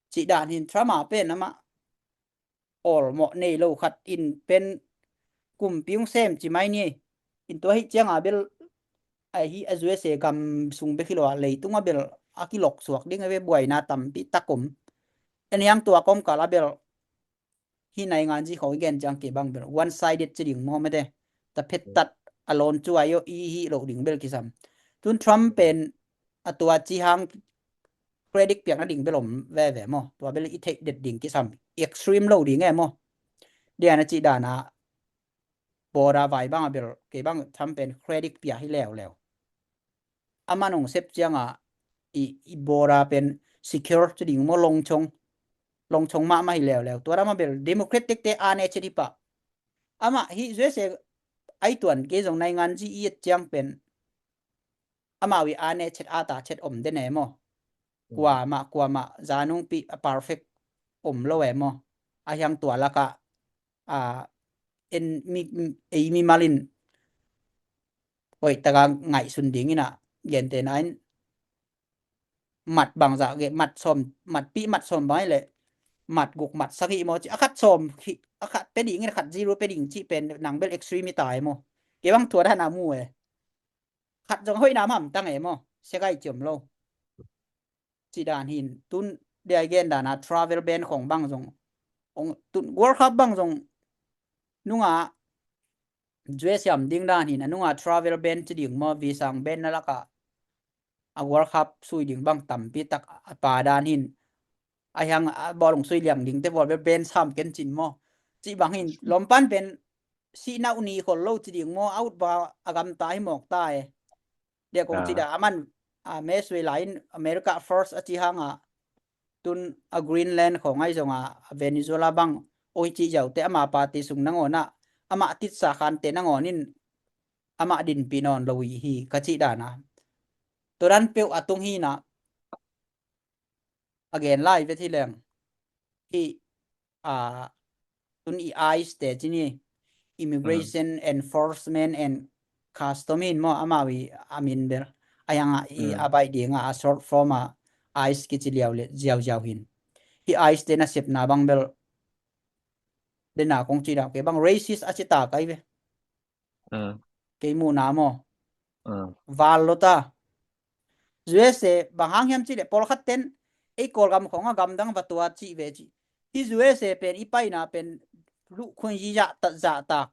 Cih dan hin Trump a pen ama awlmawh nei lo khat in pen kumpi ung sem ci mai ni. In tua hih cianga bel ahi a U S A gam sung bek hi lo a leitunga bel a kilok suak ding a ve buaina tampi tak om. En hiang tua kawmkala bel hih naingan zi khong i gen ciang kei bang bel one sided ci ding maw mete ta phettat a lawn cuai aw i hih loh ding bel kisam. Tun Trump pen a tua ci hang credit piakna ding bel om veve maw tua bel i theih det ding kisam extreme lo ding e maw. Diana cih dana border vai banga bel kei bang Trump pen credit pia hi leuleu. Ama nong sep cianga i, i border pen secure ci ding maw longchong longchong mahmah hi leuleu tua dama bel Democratic te a ne chet hi pah. Amah hih U S A ai tuan kei zong naingan zi i et ciang pen amau i a ne chet a ta chet om den e maw? Kuamah kuamah zanungpi a perfect om lo e maw? A hiang tua lakah a en mi ei mimal in hoih taka ngaihsun dingin a gentehna in mat bangzah ge mat sawm matpi mat sawm bang i leh mat guk mat sagih maw ci a khat sawm a khat pe dingin a khat zero pe ding cih pen nang bel extreme i ta e maw? Kei bang tua dan a mu e. Khat zong hoihna hamtang e maw? Sia gai ciom lo. Ci dan hin tun dia i gen dan a travel ban khong bang zong tun World Cup bang zong nunga U S A siam ding dan hin a nunga travel ban ci ding maw visa ban na lakah a World Cup sui ding bang tampi tak a pa dan hin a hiang a bawlung sui liang ding te bawl bel ban sam ken cin maw? Ci bang hin lompan pen sihna uh ni khol lo ci ding maw? A ut ba a gamta hi mawk ta e. Dia kong ci da a man a me sui lai in America first a ci hanga tun a Greenland khong ai zonga Venezuela bang oi ci ziau te ama party sung nangawn a amah titsa khan te nangawn in amah dinpi nawn lo hi ka ci dan a. Tua dan peuh a tung hi na a gen lai vet hi leng hi a tun i ice te ci ni immigration enforcement and custom hin maw amau i a min bel a hiang a i a baih dinga a short form a ice kici liau le ziauziau hin hi ice te na sepna bang bel dena kong ci dau kei bang racist a ci ta kai ve. Kei muhna maw? Val lo ta. U S A bang hang hiam cih leh pawlkhat ten ei Kawlgam khong a gamdang va tua cih ve cih hi. U S A pen i paina pen luhkhun yi zah zahtak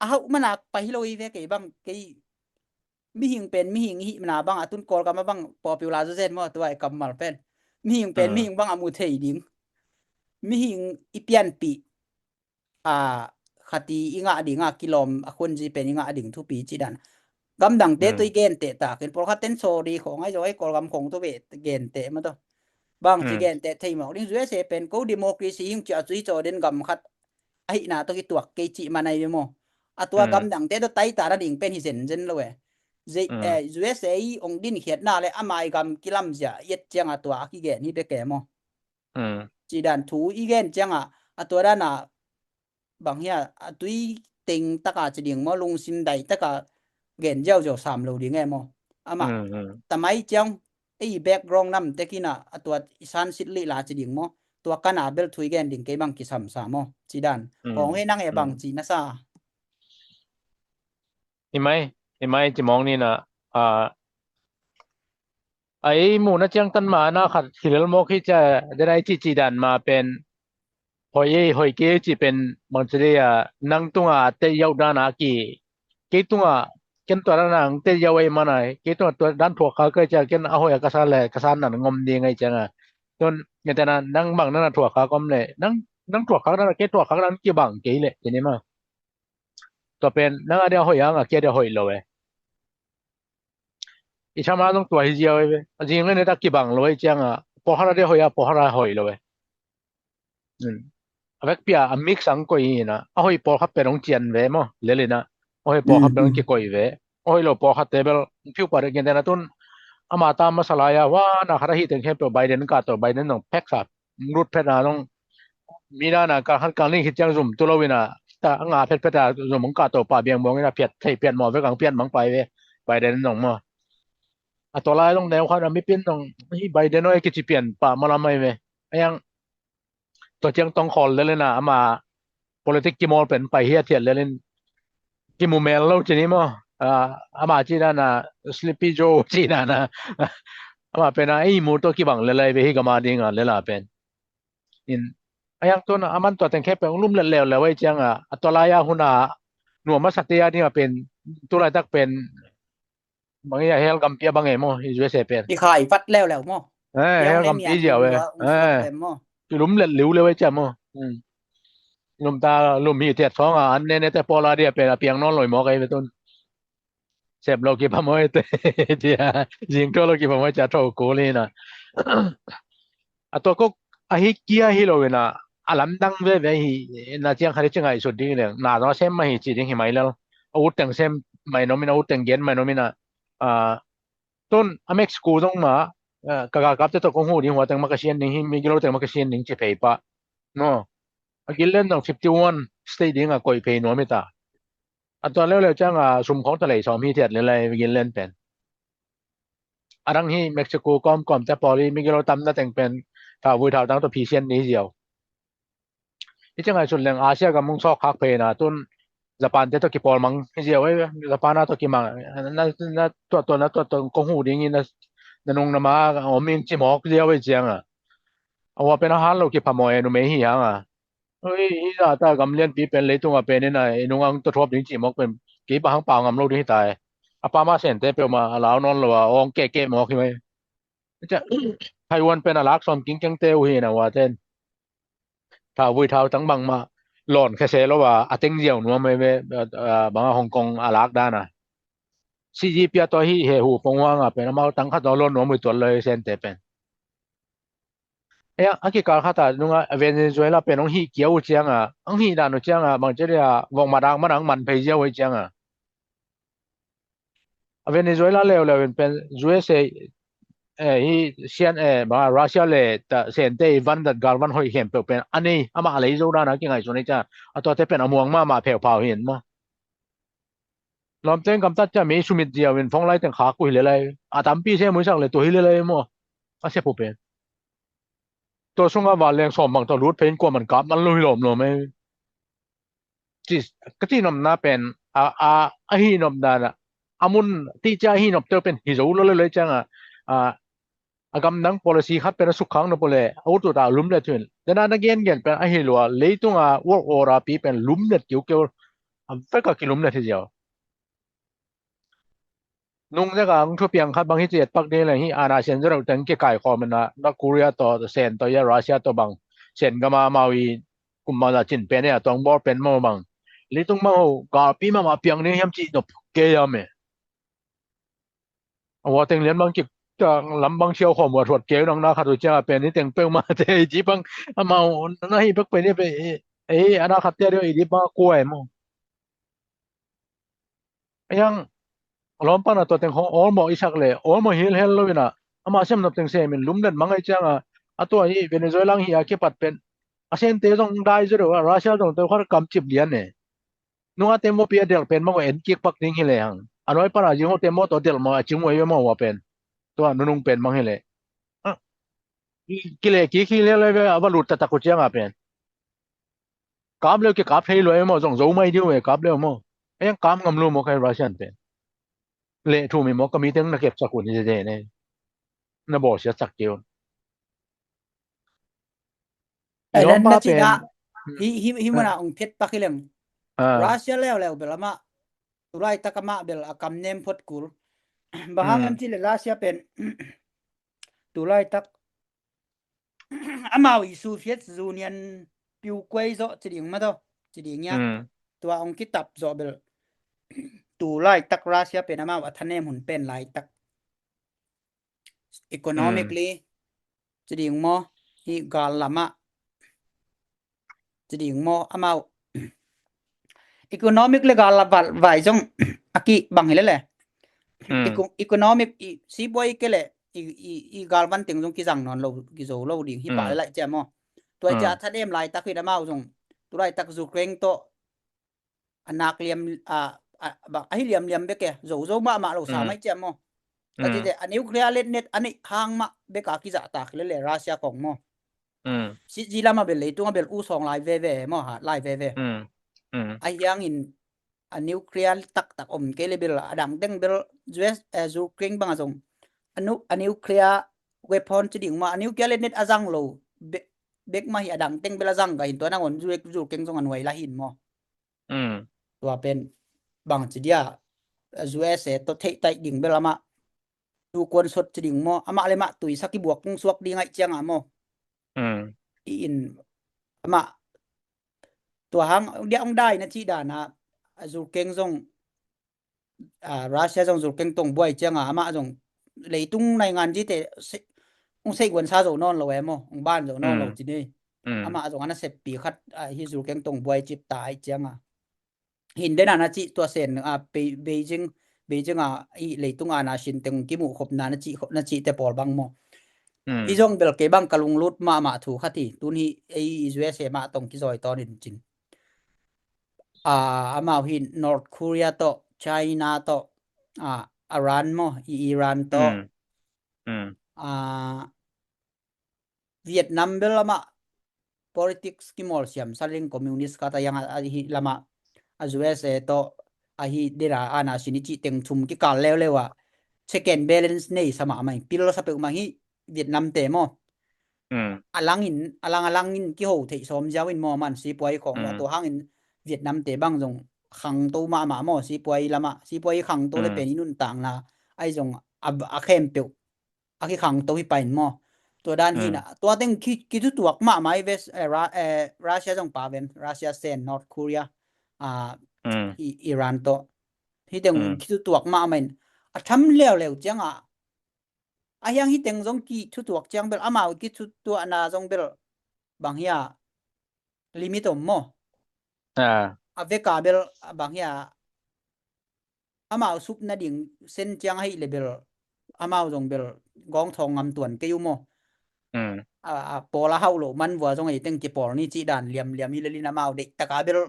a hauh mana pai hi lo hi ve kei bang kei mihing pen mihing i hihna bang a tun Kawlgam a bang popular zawzen maw tua i kammal pen mihing pen mihing bang a mu thei ding mihing i pianpih a khati i ngah ding a kilawm a khunzi pen i ngah ding thupi ci dan gamdangte tui gente takin pawlkhat ten sorry khong ai zo ai Kawlgam khong tu ve gente ma to bang ci gente thei mawk ding U S A pen ko democracy hing ci a cui caw den gam khat ahihna to kituak kei cih man ai ve maw? A tua gamdangte to taita na ding pen hi zenzen lo e. U S A i ong din khiatna le amai gam kilamzia i et ciang a tua a kigen hi bek e maw? Ci dan thu i gen cianga a tua dana bang hia a tui teng taka ci ding maw lungsim dai taka gen ziauziau sam lo ding e maw? Amah tamai ciang ei background nam tekina a tua i san sit lih la ci ding maw? Tua kana bel thui gen ding kei bang kisam sa maw? Ci dan kong he nang e bang ci na sa. Hi mai, hi mai ci mawng ni na a a ei muhna ciangtan ma na khat hilel mawk hi cia denai ci ci dan ma pen hoi ei hoi kei ci pen bangci dei a nang tunga te yau dana ki kei tunga ken tua dana ang te yau ei mana kei tunga tua dan thuak kha kai cia ken a hoi a ka sa le ka sa nan ngom ding ai cianga tun ngetana nang bang nana thuak kha kom le nang nang thuak kha dana kei thuak kha dana kibang kei le tini ma tua pen nang a dia hoi anga kia dia hoi lo e. I sama zong tua hi ziau e. A zing le ne ta kibang lo e cianga pawlkhat a dia hoi a pawlkhat a hoi lo e. A vek pia a mix ang koi ina a hoi pawlkhat pen ong cian ve maw lelina a hoi pawlkhat pen ong kikoi ve a hoi lo pawlkhat te bel phiu pa de gen tena tun ama ta masa lai a wa na khat a hi teng khem pe Biden ka to Biden zong pek sa lut phet a zong mi dana ka khat ka ning khit ciang zum tu lo ina ta nga phet phet a zum ong ka to pa biang bong ina piat thei piat maw vek ang piat mang pai ve Biden zong maw. A tua lai zong neu khat a mipin zong hi Biden oi kici pian pa maw lam ai ve. A yang tua ciang tong khawl lelena ama politik kimawl pen pai hiat hiat lelin kimu mel lo cini maw? Ama ci dana Sleepy Joe ci dana ama pena ei mu to kibang lelai ve hi gama dinga lela pen in a yang tuna aman tua tengkhe pen lum let leu leu ei cianga a tua laia huna nuam a sakte a dinga pen tulaitak pen bang i a hel gampi a bang e maw i U S A pen i khai vat leuleu maw? Eh, hel gampi ziau e. Eh, i lum let liu leu e cia maw? Lum ta lum hi tiat song a an ne ne te pawl a dia pen a piang nawn loi maw kai ve tun. Sem lo kipamoi te cia zing tua lo kipamoi cia tho kul hi na. A tua kok a hi kia hi lo ina a lamdang veve hi na ciang khat i ci ngaihsut ding leng na zong a sem mah hi ci ding hi mai lel. A ut teng sem mai nomin a ut teng gen mai nomin a, a, tun a Mexico zong ma, a, ka galkapte tawh kong huh ding hua teng ma ka sian ding hi, migilo teng ma ka sian ding ci phei pah. No. A Greenland zong fifty one state ding a koih phei nuam hi ta. A tua leuleu ciang a sum khawng ta lei sawm hi thiat lelai Greenland pen. A dang hi Mexico kawmkawm te pawl hi migilo tamna teng pen thauvui thautang tawh phisian ni ziau. Hi ciang ngaihsut leng Asia gam hong sawk khak phei na tun Japan te tawh kipawl mang hi ziau ei, Japan a tawh kimang na, na tuat tawh na tuat tawh kong huh ding hi na, na nung na ma om ing ci mawk ziau ei ciang a. A hua pen a han lo kipha maw e numei hi hang a. Ui, hi zah ta gam lianpi pen leitung a pen in a i nung ang tawh thuap ding cih mawk pen kei pa hang pau ngam lo ding hi ta e. A pa ma sente peuhmah a lau nawn lo a awng kehkeh mawk hi mai. Taiwan pen a lak sawm kingkengte uh hi na hua ten thauvui thautang bangmah lawn khese lo a a teng ziau nuam mai ve, a, a, bang a Hong Kong a lak dan a. Xi Jinping a tawh hi he hu pong huang a pen amau tang khat tawh lawn nuam ui tuat lo hi sente pen. Ea, a kikal khat a nunga Venezuela pen hong hih kia uh cianga, hong hih dan uh cianga, bang cia dia vokmat ang man ang man phei ziau uh cianga. A Venezuela leuleu in pen U S A, eh, hi sian, eh, bang a Russia le ta sente i van dat gal van hoih khempeuh pen a nei, amah a lei zo dan a kingaihsun hi cia, a tuate pen a muang mahmah pheuphau hi in maw. Lawmteng gamtat cia mei sumit ziau in phone line teng khak uh hi le lai. A tampi se muisak le tua hi le lai maw. A sia pu pen. Tua sunga vanleng sawm bang tawh lut phei in kuaman kap man lo hi lawmlawm ei. Ci, ka cihnopna pen, a, a, a hihnop dan a, a mun ti cia a hihnop teu pen hi zo lo le le cianga, a, a gamdang policy khat pen a sukkhang nop uh le, a ut ut a lumlet uh in. Dena na gengen pen ahi lua, leitunga world order pi pen lumlet kiukeu, a veka kilumlet hi ziau. Nung zeka ang thupiang khat bang hi ci et pak ding leng hi ana sen zereu teng kikaikhawm ina, North Korea tawh sen tawh ia Russia tawh bang sen gama amau i kum bang za cin pen ia tawng bawl pen maw bang. Leitung bang ho galpi mahmah piang ding hiam cih nop kei a me. A hua teng lian bang kik lam bang siau khawm hua thuat keu nang na khat uh cianga pen hi teng peuhmah te hi ci bang amau na hi bek pen hi pe ei ana khat te deuh i di bang a kuai maw. Ayang lawmpan a tua teng khong awlmawh i sak le awlmawh hilhel lo ina amah siamnop teng semin lumlet mang ai cianga a tua hi Venezuela hi a kipat pen a sente zong dai zo deuh a Russia zong teu khat kamcip lian e. Nunga temawpi a delh pen mang en kik pak ding hi le hang a nuai pan a zing ho temawtaw delh maw a cing uai ve maw hua pen tua nunung pen mang hi le. Kile kik hi le le ve a va lut taktak uh cianga pen. Kap leu kikap thei lua e maw zong zo mai diu e kap leu maw. Eng kap ngam lu maw kai Russian pen. Leh thu mi maw ka mi teng na kep sak un hi zede ne. Na bawl siat sak keu. Ai dan na cina hi hi hi mana ong phet pak hi leng. Russia leu leu bel ama tulai tak ama bel a kam nem phot kul. Bahang em ci le Russia pen tulai tak amau i Soviet Union piu kuai zo ci ding ma do ci ding ya. Tua ong kitap zo bel tulai tak Russia pen amau a thanem hun pen lai tak economically ci ding maw hi gal lama ci ding maw amau economic le gal la vai zong a ki bang hi le le economic i sibuai ke le i i i gal van teng zong kizang nawn lo kizo lo ding hi pa le lai cia maw. Tua cia thanem lai tak hi amau zong tulai tak Ukraine to a nak liam a a hi liam liam bek e zo zo mahmah lo sa mai cia maw. Ka ci te a nuclear let net a neih hang mah bek a kizah tak le le Russia kong maw. Sitzi lama bel leitunga bel u sawng lai veve maw ha lai veve. A hiangin a nuclear taktak om kei le bel a dang teng bel U S Ukraine banga zong a nuclear weapon ci ding maw a nuclear let net a zang lo bek mah hi a dang teng bel a zang ka hin tua nangon Ukraine zong a nuai la hin maw. Tua pen bang ci dia U S A to theih taih ding bel amah tu kuan sot ci ding maw amah le mah tui sak i buak kung suak ding aih cianga maw. I in amah tua hang dia ong dai na ci dana a Ukraine zong a Russia zong Ukraine tong buai cianga amah zong leitung naingan ci te ong seih guan sa zo nawn lo e maw ong ban zo nawn lo ci ni. Mm. Amah zong a naseppi khat, ah, hi Zhu Keng tong buai cip ta ai cianga. Hin dena na cih tua sen, ah, Bei-, Beijing, Beijing a i leitung ana sin teng kimuh khopna na cih, na cihte pawl bang maw. Mm. Hi zong bel kei bang ka lunglut mahmah thu khat hi. Tun hi ei U S A mah tong kizoi tawn in cin. Ah, amau hi North Korea tawh, China tawh, ah, Iran maw, i Iran tawh. Mm. Mm. Ah, Vietnam bel amah politics kimawl siam sa ling communist kata yang a, a hi lamah a U S A tawh a hi dera ana sin i cih teng thum kikal leuleu a check and balance nei sa mahmah in pil sa peuhmah hi Vietnam te maw. Mm. A langin, a lang, a langin kiho theih sawm ziau in maw man sipuai khawng maw. Mm. Tua hangin Vietnam te bang zong khangto mahmah maw sipuai lamah, sipuai khangto le pen i nuntakna ai zong a, a khempeuh a kikhangto hi pain maw. Tua dan hi na, tua teng ki, kithutuak mahmah i West, eh, Ra-, eh, Russia zong pa ven, Russia sen North Korea, ah, i, Iran tawh. Hi teng kithutuak mahmah in a tham leuleu cianga. A hiang hi teng zong kithutuak ciang bel, amau kithutuakna zong bel bang hia limit om maw. Ah. A veka bel bang hia amau sup nading sen ciang ahi le bel amau zong bel gawng thawng ngam tuan kei uh maw. Mm. A, a pawl a hauh loh man vua zong ei teng kipawl ni cih dan liamliam hi lelin amau deih taka bel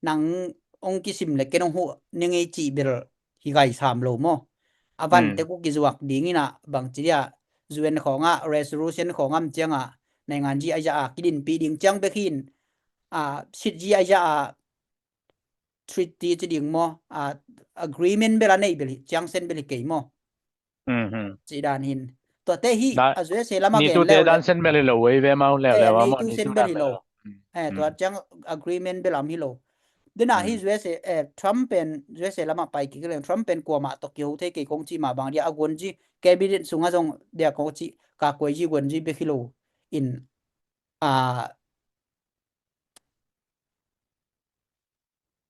nang ong kisim le ken ong huh ni ngei cih bel hi gai sam lo maw. A van tek uh kizuak ding ina bang ci dia U N khawngah resolution khawngam cianga naingan ji a ia a kidinpi ding ciang bek hin a sit ji a ia a treaty ci ding maw, a, agreement bel a nei bel hi, ciang sen bel hi kei maw. Mhm. Ci dan hin. Tuate hi, a U S A lama gen leuleu. Dan sen bel hi lo, ei ve mau leuleu, eh, amau neitu sen bel hi lo. Eh, tua ciang agreement bel am hi lo. Dena hi U S A, eh, Trump pen, U S A lama pai kik leng, Trump pen kuamah tawh kiho thei kei kong ci mah bang dia, a guanzi, cabinet sunga zong dia kong ci, ka kuai ji guanzi bek hi lo. In, a,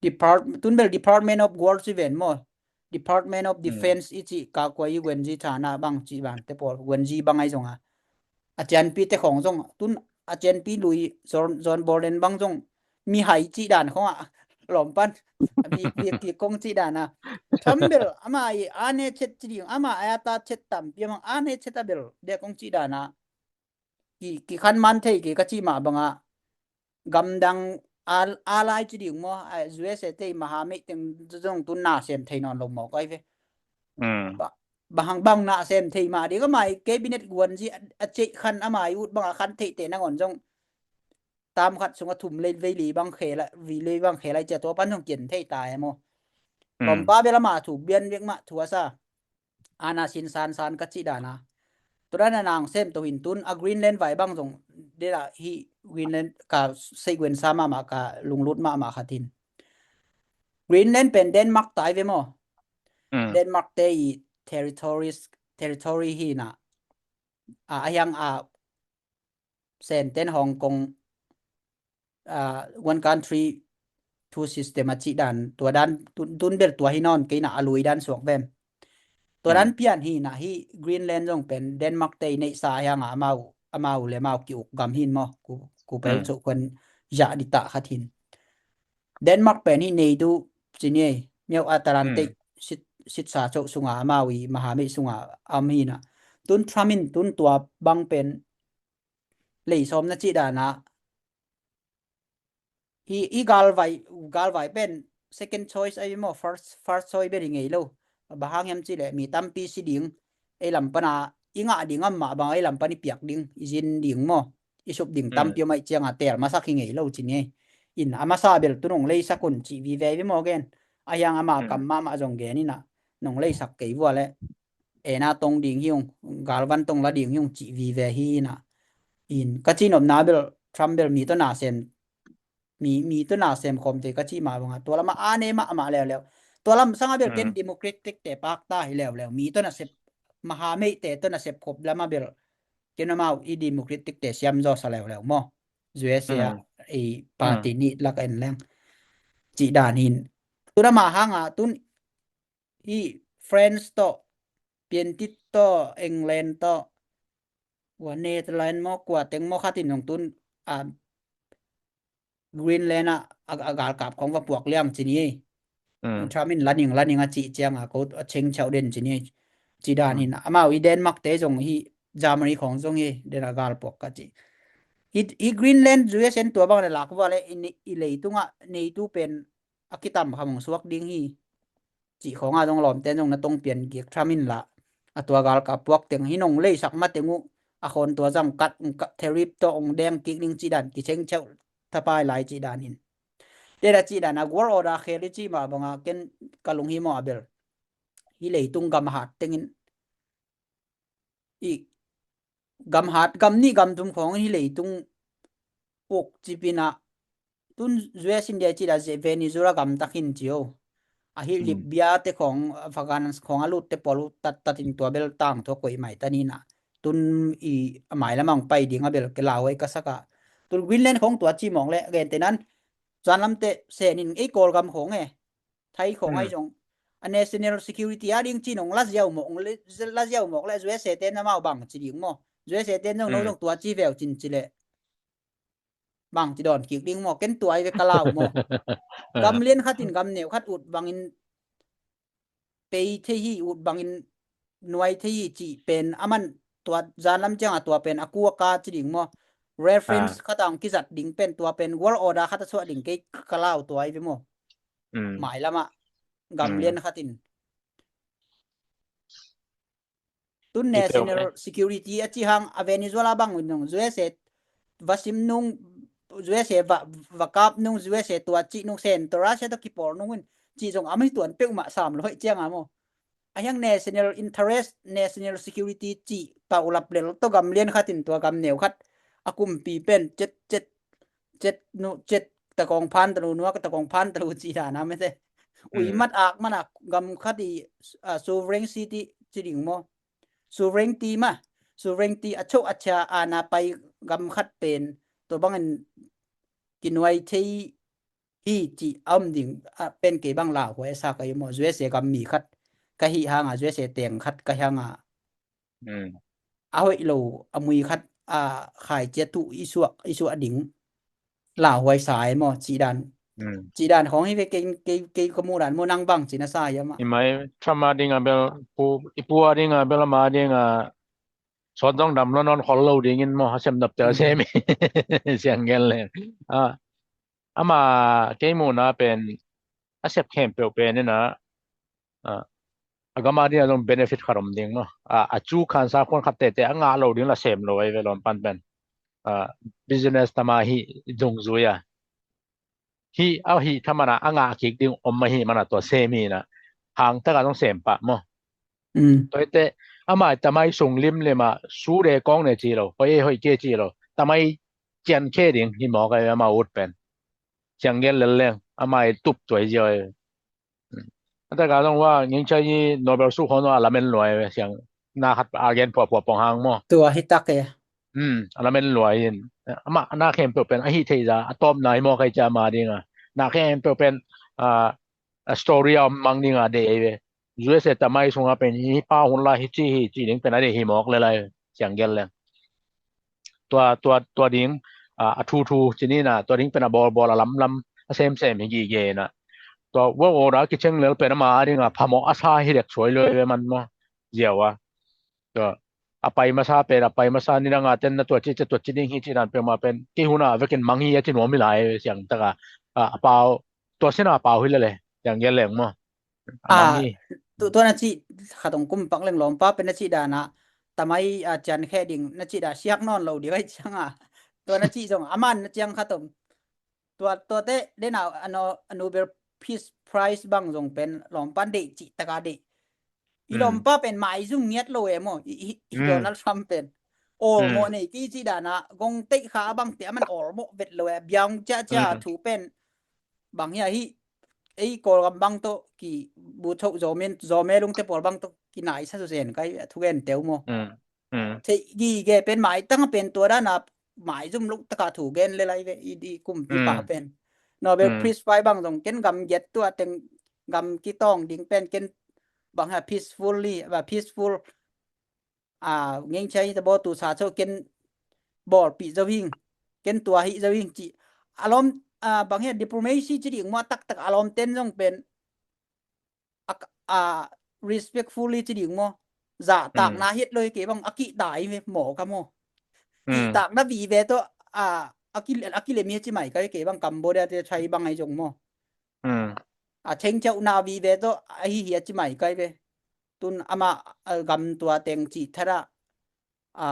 Depart-, tun bel Department of War ci ven maw. Department of Defense i ci ka kuai i guanzi thana bang ci bang te pawl guanzi bang ai zonga. A cianpi te khong zong tun a cianpi lui John, John Bolton bang zong mi hai ci dan khonga lawm pan. Bi, bi ki kong ci dana. Trump bel ama i ane chet ci ding ama aya ta chet tam pi amang ane chet a bel de kong ci dana. Ki, ki khan man thei ki ka ci mah banga gamdang al-, alai ci ding maw, a, U S A te i maha mei teng zong tun na sem thei nawn lo maw kai ve. Mm. Ba, bahang bang na sem thei mah ding amai cabinet guanzi a, a cei khan amai ut banga khan thei te nangon zong tam khat sunga thum lei vei li bang khe la, vei lei bang khe lai cia tua pan zong kian thei ta e maw. Mm. Lawmpa bel ama thu bian vek mah thu a sa. Ana sin san san ka ci dana. Tua dana nang sem to hin tun a Greenland vai bang zong dela hi Greenland ka sei guen sa mama ka lunglut mama khat hin. Greenland pen Denmark tai ve maw. Mm. Denmark te i territories, territory hi na. A, a hiang a Sen ten Hong Kong, ah, one country, two system a cih dan, tua dan, tun, tun bel tua hi nawn kei na a lui dan suak vem. Tua dan pian hi na hi Greenland zong pen Denmark te i neihsa hiang a amau, amau le amau ki uk gam hin maw, ku, ku pel cuk kuan zah di ta khat hin. Denmark pen hi nei tu ci ni ei, miau Atlantic sit, sitsa cok sunga amau i maha mei sunga am hi na. Tun Trump in tun tua bang pen lei sawm na cih dana. Hi, i galvai, galvai pen second choice ai maw, first, first choice bel hi ngei lo. Bang hang hiam cih leh mi tampi si ding, ei lam pana i ngah ding amah bang ei lam pan i piak ding, i zin ding maw, i sup ding tampi om ai cianga tel masak hi ngei lo ci ni ei. In a masa bel tu nong leisak un cih vive vi maw gen. A hiang ama kam mahmah zong gen ina nong leisak kei vua le. Ena tong ding hi ung, galvan tong la ding hi ung cih vive hi ina. In ka cih nopna bel, Trump bel mi tawh na sem, mi, mi tawh na sem khawm te ka cih mah banga. Tua lama a ne mahmah leuleu. Tua lam sanga bel ken democratic te pakta hi leuleu. Mi tawh na sep, maha mei te tawh na sep khop lama bel. Ken amau i democratic te siam zaw sa leuleu maw. U S A i party nih lak en leng. Cih dan hin. Tun ama hanga tun hi France tawh, Piantit tawh, England tawh, kua Netherlands maw, kua teng maw khatin zong tun a, Greenland ah a, a galkap khawng va puak liang ci ni. Mm. Trump in la ning, la ning a cih ciang a ko a cheng chau den ci ni. Ci dan hin amau i Denmark te zong hi, Germany khawng zong hi, den a gal puak ka ci. I, i Greenland U S A in tua bang le lak va le i, i leitung ah NATO pen a kitam kha mong suak ding hi. Cih khawng a zong lawmte zong na tong pian kik Trump in la a tua galkap puak teng hi nong leisak ma teng uh a khawn tua zang kat, kat tariff tawh ong deng kik ding cih dan kicheng cheu thapai lai cih dan hin. Tena cih dan a world order khel i cih mah banga ken ka lung hi maw a bel. Hi leitung gam hat tengin i gam hat, gam nih gam thum khawng hi leitung uk cipina tun U S India cih dan Venezuela gam takin ci o. A hi Libya te khawng, Afghan khawng a lut te pawl uh tat tat in tua bel tang thua koih mai ta ni na. Tun i a mai lamang pai ding a bel ke lau ai ka saka. Tun Greenland khawng tua ci mawng le gen te nan. Zuan lam te sen in ei Kawlgam khawng e. Thai khawng ai zong a national security a ding ci nong la ziau mawk, la ziau mawk le U S A te na mau bang ci ding maw. U S A te nong no zong tua ci veu cin ci le. Bang ci dawn kik ding maw, ken tua ai ve ka lau maw. Gam lian khat in gam neu khat ut bangin pei thei hi, ut bangin nuai thei hi cih pen a man tua zan lam ciang a tua pen a ku a ka ci ding maw. Reference khat ang kizat ding pen tua pen world order khat a suah ding kei ka lau tua ai ve maw. Mai lamah gam lian khat in. Tun national security a ci hang a Venezuela bang un nung U S A va sim nung U S A va, va kap nung U S A tua ci nung sen to Russia to kipol nung un ci zong a mai tuan peuh mah sam lo hoi ciang a maw. A hiang national interest, national security ci pau lap lel to gam lian khat in tua gam neu khat a kumpi pen cet cet cet nu cet takong phan talu nuak takong phan talu ci dan a mete. Ui mat ak mana gam khat i sovereign city ci ding maw. Sovereignty ma, sovereignty a choh a chia a na pai gam khat pen to bangin kinuai thei hi ci a om ding a pen kei bang lau huai sa ka i maw U S A gam mi khat ka hi hang a U S A teng khat ka hi hang a. A hoih lo a mui khat a khai cia tuh i suak i suak ding lauhuai sa e maw cih dan. Cih dan khawng hi ve kei, kei, kei ka muh dan maw nang bang cih na sa hiam ah. I mai Trump a ding a bel pu, i pu a ding a bel ama ding a sawt zong dam lo nawn khol lo dingin maw a sem nop tel sem i siang gen le. Ama kei muhna pen a sep khempeuh pen ina a gam a ding a zong benefit khat om ding maw. A cu khansa khuan khat tete a ngah lo ding la sem lo ai ve lawm pan pen. Business tama hi zungzui a hi a hi thamana a ngah kik ding om ahi mana tua sem hi na hang taka zong sem pah maw. Tua ite amai tamai sung limlim a su de kong ne ci lo, hoi ei hoi ke ci lo, tamai cian khe ding hi mawk ai ama ut pen. Ciang gen lel leng amai tup tuai zia ai. Ata ka zong wa nging chai ni Nobel su khon wa lamen luai siang na khat a gen pua pua pong hang maw. Tua hi tak e. A lamen luai in ama na khempeuh pen a hi thei za a tawp nai maw kai cia ma ding a na khempeuh pen a story a om mang ding a de ai ve. U S A tamai sunga pen hi pa hun la hi ci hi ci ding pen a de hi mawk le lai siang gel leng. Tua tua tua ding a thu thu ci ni na tua ding pen a bawl bawl a lam lam a sem sem hi gige na. Tua world order kicheng lel pen ama a ding a phamawh a sa hi dek suai lo ve man maw. Ziau a. Tua a pai masa pen a pai masa ni dang a ten na tua ci tua ci ding hi ci dan pen ma pen kei hun a vekin mang hi a ci nuam hi lai siang taka a pau tua sina pau hi lele siang gel leng maw. A mang hi. Tu tua na ci khat ong kum pak leng lawmpa pen na ci dan a tamai a cian khe ding na ci da siak nawn lo ding ai ciang a tua na ci zong a man na ciang khat ong. Tua tuate dena a Nobel Peace Prize bang zong pen lawmpan deih cih taka deih. I lawmpa pen maizum ngiat lo e maw i Donald Trump pen. Awlmawh nei kei cih dana gong teih kha a bangte a man awlmawh vet lo e biang ciahcia thu pen. Bang hia hi ei Kawlgam bang tawh ki bu tho zawmen zawme lungte pawl bang tawh ki naisa su zen kai a thugen teu maw. Theih gige pen maitang a pen tua dana maizum lo taka thu gen le lai ve i kumpipa pen. Nobel Peace Prize bang zong ken gam giat tua teng gam kitawng ding pen ken bang ha peacefully ba peaceful a ngengchai ta baw tu sa cho ken bawlpih zo hing. ken tua hi zo ing ci. A lawm, a, bang hian diplomacy ci ding maw, a taktak a lawmten zong pen a, a respectfully ci ding maw, zahtakna hiat lo hi kei bang, a kihta hi ve maw ka maw. Kihtakna vive tawh a, a ki, a kilem hi ci mai ka hi kei bang, Cambodia te Thai bang ahi zong maw. A thengchauhna vive tawh ahi hi a ci mai ka hi ve. Tun amah, a, gam tua teng cih thara, a,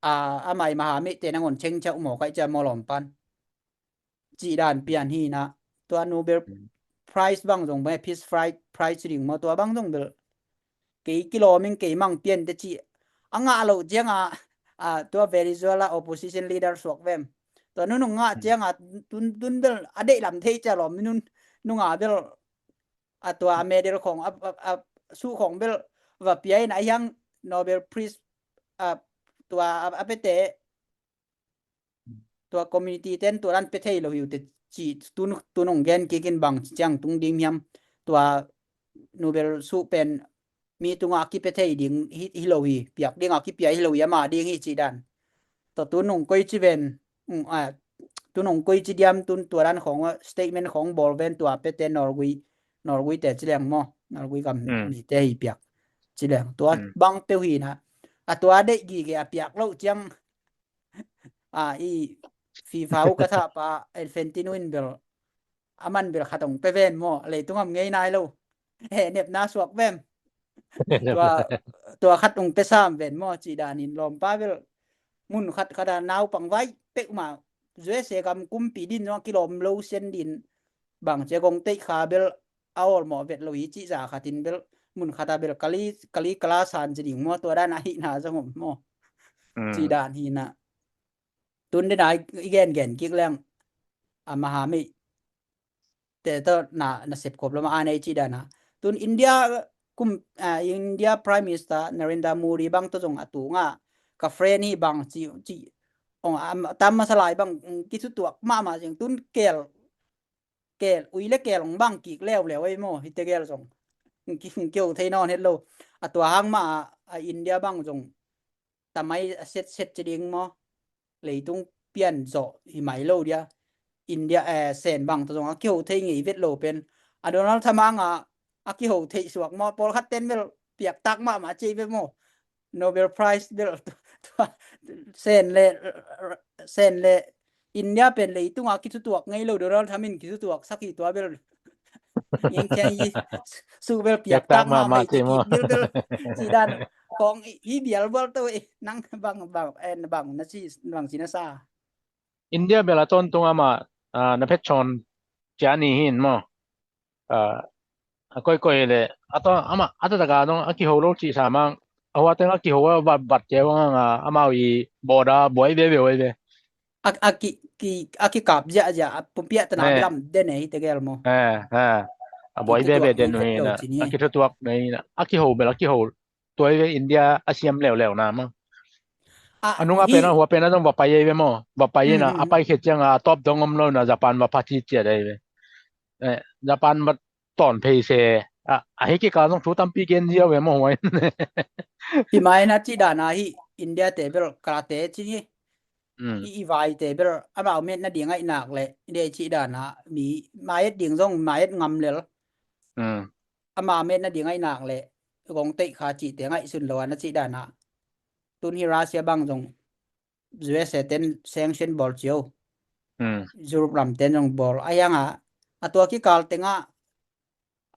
a, amai maha mite nangawn chengchauh maw kaih cia maw lawm pan. Cih dan pian hi na, tua Nobel Prize bang zong bang, Peace Prize, Prize ding maw, tua bang zong bel kei kilawm ing, kei mang pian te cih a ngah loh cianga, a, tua Venezuela opposition leader suak vem. Tua nunung ngah cianga tun, tun bel a deih lam thei cia lawm nun, nunga bel a tua a medal khong a, a, a suh khong bel va pia in a hiang Nobel Prize, a, tua a, a pete tua community ten tua dan pe thei lo hi uh te ci tun, tun hong gen kikin bang ciang tung ding hiam, tua Nobel suh pen mi tunga kipe thei ding hi, hi lo hi, piak dinga kipia hi lo hi ama ding hi ci dan. Tua tun hong koi ci ven, mm, a, tun hong koi ci diam tun tua dan khong statement khong bawl ven tua pete Norway, Norway te ci leng maw, Norway gam mite hi piak ci leng. Tua bang peuh hi na, a tua deih gige a piak loh ciang, a, i FIFA uh ka thah pa Infantino in bel, a man bel khat hong pe ven maw, leitung am ngei nai lo. He, nepna suak vem. Tua, tua khat hong pe sam ven maw, ci danin lawmpa bel. Mun khat khat a naupang vai pek ma, U S A gam kumpi din zong a kilawm lo sen din. Bang cia gong teih kha bel a awlmawh vet lo hi cih za khatin bel mun khata bel kali, kali kala san ci ding maw, tua dan a hihna zong om maw. Ci dan hi na. Tun dena i gen gen kik leng a maha mei te tawh na, na sepkop lama a nei ci dana. Tun India kum, a, India Prime Minister Narendra Modi bang tawh zong a tunga ka friend hi bang ci, ci, ong, a, tam masa lai bang, mm, kithutuak mahmah zing tun kel kel, ui le kel hong bang kik leuleu ei maw, hite gel zong. Hong ki, hong kio thei nawn het lo. A tua hang mah a, a India bang zong tamai a setset ci ding maw. Leitung pian zawh hi mai lo dia. India, eh, Sen bang tawh zong a kiho thei ngei vet lo pen. A Donald Trump hanga a kiho theih suak maw. Pawlkhat ten bel piaktak mahmah cei ve maw. Nobel Prize bel tua, Sen le, Sen le India pen leitunga kithutuak ngei lo, Donald Trump in kithutuak sak hi tua bel. Ing cia hi su bel piaktak mahmah cei maw. Bel bel ci dan kong hi bial bual to eh, nang bang, bang, eh, bang na ci, bang ci na sa. India bel a tawntung ama, ah, na phetchawn cia ni hin maw. Ah, a koikoi le a tawn ama a tataka dong a kiho lo cih sa mang, a huateng a kiho a vat, vat cia vang a, amau i bawda buai veve uai ve. A, a ki, ki, a kikap ziahziah a pumpiah tana lam den e hite gel maw. Eh, eh. A buai veve den uh hi na, a kithutuak nei na, a kiho bel a kiho tuai ve India a siam leuleu na maw. A nunga pen a hua pen a dong va pai ei ve maw. Va pai ina a pai khe cianga a tawp dong om lo na Japan va pha ci cia dai ve. Eh, Japan va tawn phei se. A, a hi kikal zong thu tampi gen ziau ve maw huai. Hi mai na ci dana hi India te bel karate ci hi. I, i vai te bel amau met na ding aih nak le. India ci dana mi mai et ding zong mai et ngam lel. Ama met na ding aih nak le gong teih kha cih te ngaihsun lo a na cih dana. Tun hi Russia bang zong U S A ten sanction bawl cio. Europe lam ten zong bawl. A hianga a tua kikal tenga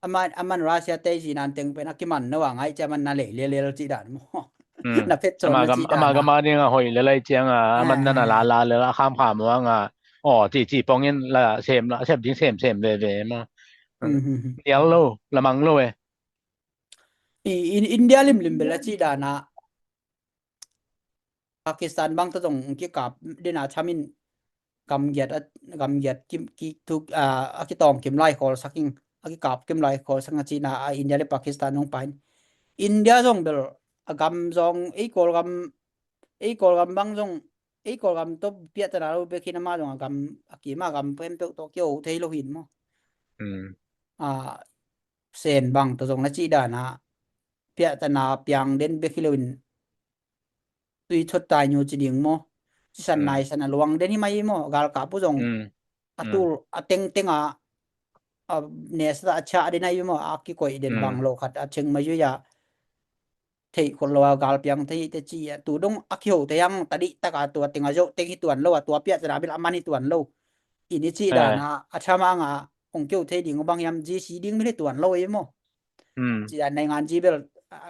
aman, aman Russia te zinan teng pen a kiman no a ngai cia man na lei lelel cih dan maw. Na phet cawm ama na gam, cih ama dan gam a ding a hoih lelai cianga aman na na lala lel a khamkham uanga. Aw, cih, cih pongin la sem la, sem ding sem, sem veve maw. Nial lo, lamang lo e. I, in, India limlim bel a cih dana Pakistan bang tawh zong kikap dena thamin gamgiat a, gamgiat kim, ki, thuk, a, a kitawng kim lai khawl saking, a kikap kim lai khawl saking a cihna a India le Pakistan zong pain. India zong bel a gam zong ei Kawlgam, ei Kawlgam bang zong, ei Kawlgam tawh piahtana lo bekin ama zong a gam, a kima gam peuh tawh kiho thei lo hin maw. A, Sen bang tawh zong na cih dana piahtana piang den bek hi loin tui thot tai nyu ci ding maw. Cisan nai san a luang den hi mai maw. Galkap uh zong a tul a tengteng a a nesa a chah den ahi maw. A kikoih den bang lo khat a cheng mai zui a theih khol lo a galpiang thei te ci a tu dong a kiho te yang tadih taka tua teng a zoh teng hi tuan lo a tua piah cana bil a man hi tuan lo. Ini ci dan a a thamang a ong keu thei ding bang hiam G C ding mil hi tuan lo ahi maw. Ci dan naingan ji bel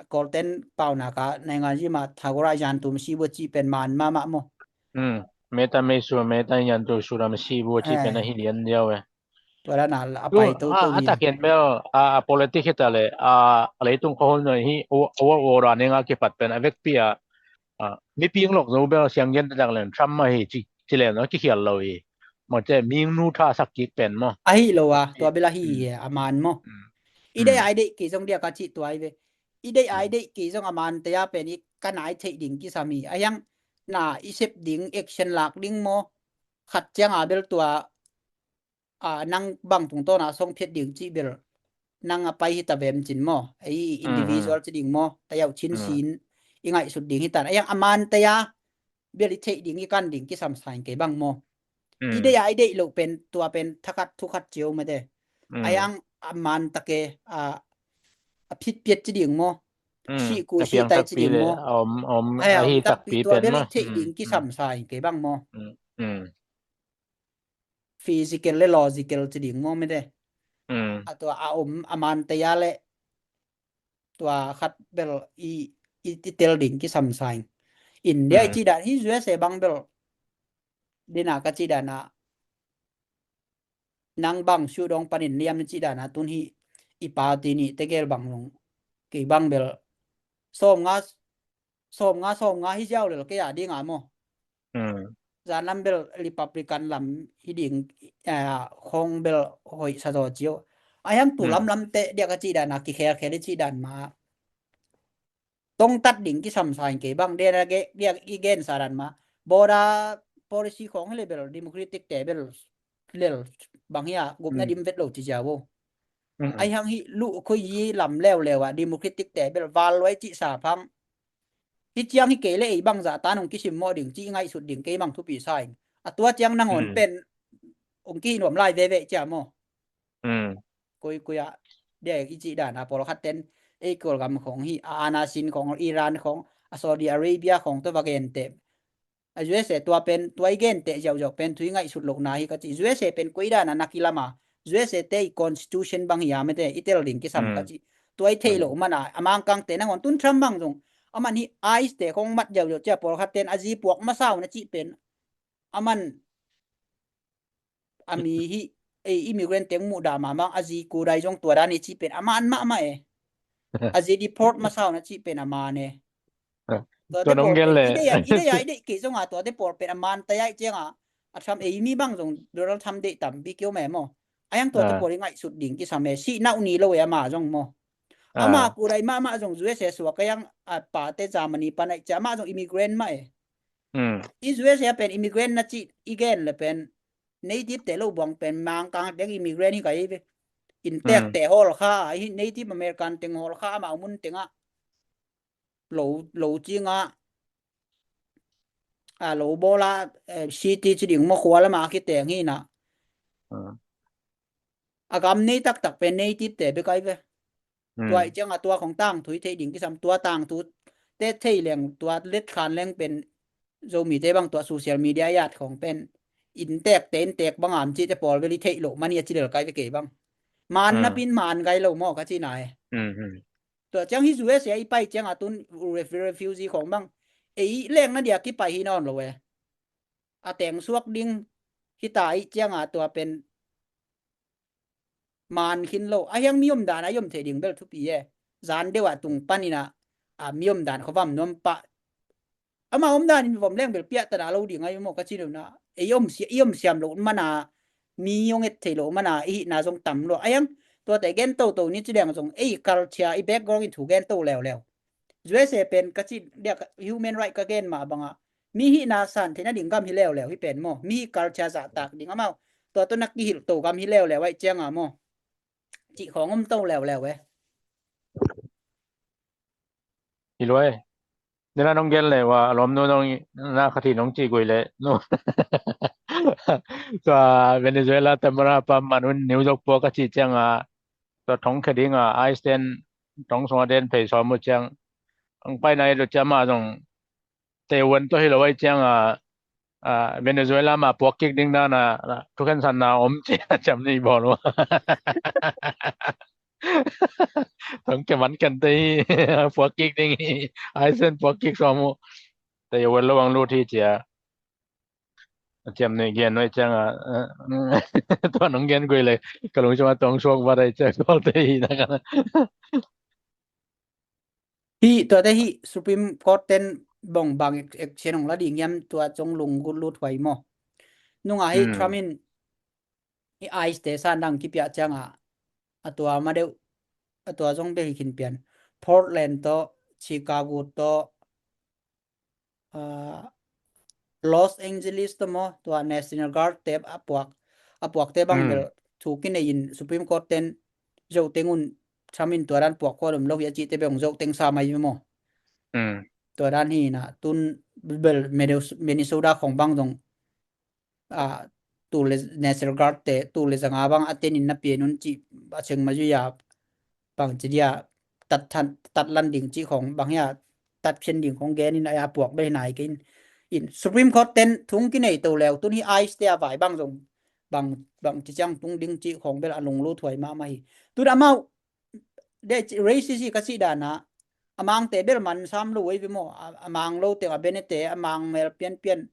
Kolten paunak a naingan ji ma thagora yan tum si bu ci pen man mama maw. Meta mei su meta yan tu su ram si bu ci pen a hi lian diau e. Tua dan a a pai to to a takin bel a politik hita le a leitung khawhon hi ua ua ra ning a kipat pen a vekpi a mipi ong lok zo bel siang gen tak len Trump ma hi ci ci len no kikhial lo hi. Mawte ming nu tha sak kik pen maw. A hi lo a tua bel a hi hi a man maw. I deih ai deih kei zong dia ka cih tua i ve. I deih ai deih kei zong a man te a pen i ka nai theih ding kisam hi a hiang na i sep ding action lak ding maw. Khat ciang a bel tua a nang bang tungtawn a song phiat ding cih bel nang a pai hi ta vem cin maw. Ei individual ci ding maw ta yau cin sin i ngaihsut ding hi tan a hiang a man te a bel i theih ding i kan ding kisam sain kei bang maw. I deih a i deih loh pen tua pen thakhat thukhat cio mate. A hiang a man take a phit piat ci ding maw. Sih ku sih tai ci ding maw. A hiang takpi tua bel i theih ding kisam sain kei bang maw. Physical le logical ci ding maw mate. A tua a om a man te a le tua khat bel i i tel ding kisam sain. India i ci dan hi U S A bang bel dina ka ci dan a nang bang su dong panin liam ni ci dan a tun hi i party ni tegel bang long kei bang bel sawm nga sawm nga sawm nga hi ziau lel kei a ding a maw. Zan lam bel Republican lam hi ding khong bel hoih sa zaw cio. A hiang tu lam lam te dia ka ci dan a kikhel khel i ci dan ma tongtat ding kisam sain kei bang dia i gen sa dan ma. Border policy khong hi le bel Democratic te bel lel bang hi a gupna dim vet lo ci ziau. A hiang hi luh khoi hi lam leuleu a Democratic te bel val luai ci sa phang. Hi ciang hi kei le ei bang zah tan hong kisim mawh ding ci i ngaihsut ding kei bang thupi sa in a tua ciang nangawn pen hong kihi nuam lai veve cia maw. Koi koi ah dia i cih dan a pawlkhat ten ei Kawlgam khawng hi a ana sin khawng Iran khawng a Saudi Arabia khawng tua va genteh a U S A tua pen tua i genteh ziauziau pen thu i ngaihsut lohna hi ka cih U S A pen koi dan a nak i lam a U S A te i constitution bang hi a mete i tel ding kisam ka cih tua i theih loh man a a mangkangte nangawn tun Trump bang zong a man hi ice te khawng mat ziauziau cia pawlkhat ten a zi puak masa uh na cih pen a man a mi hi ei immigrant teng muh dah mahmah a zi kudai zong tua dan i cih pen a man mahmah e. A zi deport masa uh na cih pen a man e. Tua nong gel le i dei a i dei kei zong a tua deport pen a man tai a i ciang a a Trump ei mi bang zong Donald Trump deih tam bik kio me maw. A yang tua deport i ngaihsut ding kisam e si nau ni lo e ama zong maw. Ama kudai mahmah zong U S A suak a yang a pate Germany pan a i ciang ama zong immigrant mah e. I U S A pen immigrant na cih i gen le pen native te lo buang pen mangkang deng immigrant hi ka hi ve. Intek te hawl kha a hi native American teng hawl kha amau mun tengah lo lo cinga a lo bawla city ci ding maw khua lama kiteng hi na. A gam nei taktak pen native te bek a hi ve. Tua i ciang a tua khong tangthu i theih ding kisam tua tangthu te thei leng tua let khan leng pen Zomite bang tua social media yat khong pen intek te intek bang am cite pawl bel i theih loh mani a ci lel kai ve kei bang. Man na pin man gai lo maw ka ci na e. Tua ciang hi U S A i pai ciang a tun refugee khong bang ei leng na dia kipai hi nawn lo e. A teng suak ding hita i ciang a tua pen man khin lo a hiang mi om dan a i om thei ding bel thupi e. Zan deuh a tung panin a mi om dan khuavam nuam pah ama om dan in vom leng bel piah tana lo ding a i maw ka ci lo na ei om siam lo mana mi ong et thei lo mana i hihna zong tam lo a hiang tuate gen toto ni ci leng zong ei culture i background in thu gen to leuleu. U S A pen ka ci dia human right ka gen mah banga mi hihna san theihna ding gam hi leuleu hi pen maw mi hi culture zahtak ding amau tua tawh na kihilh to gam hi leuleu aih cianga maw. Cih khawng om to leuleu e. Hi luai. Nina nong gen le wa, a lawmnu nong na kha thi nong ci gui le nu. Tua Venezuela Tamara pa man un New York pua ka ci ciang a, tua thong khe ding a, ice ten thong sung a den phei sawm uh ciang, ang pai nai lo ciang ma zong Taiwan tawh hi lo ai ciang a, a, Venezuela ma puak kik ding dan a, a, thukhen san na om ci a ciam ni bawl uh. Thong ke man kan te hi, puak kik ding hi, ai sen puak kik sawm uh. Taiwan lo ang lut hi cia. A ciam ni gen nuai ciang a, a, tua nong gen gui le, ka lung ciang a tong suak va dai ciang kol te hi na ka. Hi, tuate hi Supreme Court ten bong bang ek, action hong la ding hiam tua cong lunglut huai maw. Nunga hi, hmm, Trump in hi ice te san dang kipia ciang a, a tua ma deuh, a tua zong bel hi khin pian. Portland tawh, Chicago tawh, ah, Los Angeles tawh maw, tua National Guard te a puak, a puakte bang, mm, bel thu kinei in Supreme Court ten zoh teng un Trump in tua dan puak khol om lo hi a cihte bel hong zoh teng sa mai maw. Mm. Tua dan hi na tun bel Minnes-, Minnesota khong bang zong, ah, tul le National Guard te tul le zanga bang a tenin na pian un cih a cheng ma zui a bang ci dia tat than, tat lan ding cih khong bang hia tat phian ding khong gen in a ya puak bel hi nai kei in. In Supreme Court ten thung kinei to leu tun hi ice te a vai bang zong bang, bang ci ciang tung ding cih khong bel a lunglut huai mahmah hi. Tun amau de racist hi ka cih dan a, a mangte bel man sam lo ei ve maw, a, a mang lo teng a benete a mang mel pianpian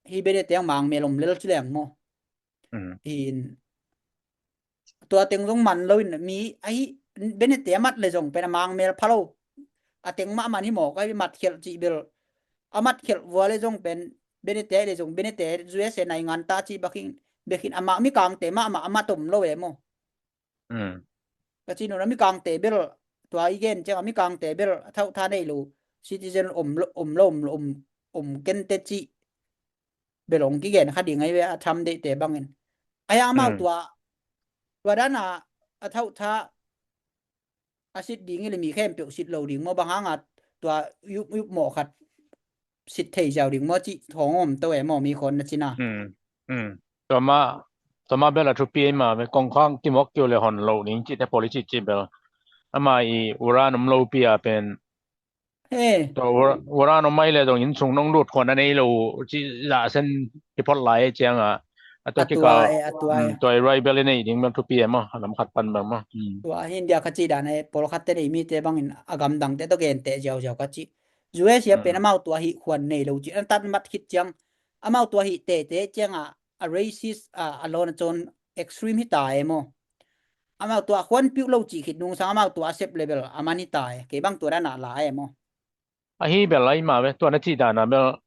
hi benete a mang mel om lel ci leng maw. Mm. Hi in tua teng zong man lo in mi ahi benete a mat le zong pen a mang mel pha lo. A teng mah man hi maw ka hi mat khelh cih bel a mat khelh vua le zong pen benete le zong benete U S A nai ngan ta cih bakin bekin a mah mi kangte mahmah a mat om lo e maw. Mm. Ka ci nuna mi kangte bel tua i gen ciang a mi kangte bel a thauh tha nei lo citizen om lo, om lo, om lo, om, om kente cih bel ong kigen kha ding ai ve a tham deihte bangin. Ai amau, mm, tua, tua dan a, a thauh tha a sit ding i le mi khempeuh sit lo ding maw bang hanga tua yup, yup mawh khat sit thei ziau ding maw cih thawng om to e maw mi khawn na cina. Mm, mm. Tua ma, tua ma bel a thupi ei ma ve kong khang kimawk kiu le hon lo ding cih te policy cih bel. Ama i uran om lo pi a pen. He. Tua ura-, uran om mai le dong inn sung nong lut khuan a nei lo cih zah sen hi phot lai ei ciang a. A tua kika, a tua e, a tua e. Mm, tua i ruai bel i nei ding bel thupi e maw, a lam khat pan bel maw. Mm. Tua hi India kha cih dan e, pawl khat te nei mi te bangin a gam dang te tawh gen te ziau ziau ka cih. U S A pen, mm, amau tua hi khuan nei lo cih. An tat mat khit ciang amau tua hi te te ciang a, a racist, a, a lawn a cawn extreme hi ta e maw. Amau tua khuan piuh lo cih khit nung sang amau tua a sep level a man hi ta e. Kei bang tua dan a la e maw. Ahi bel ai ma ve, tua na cih dan a bel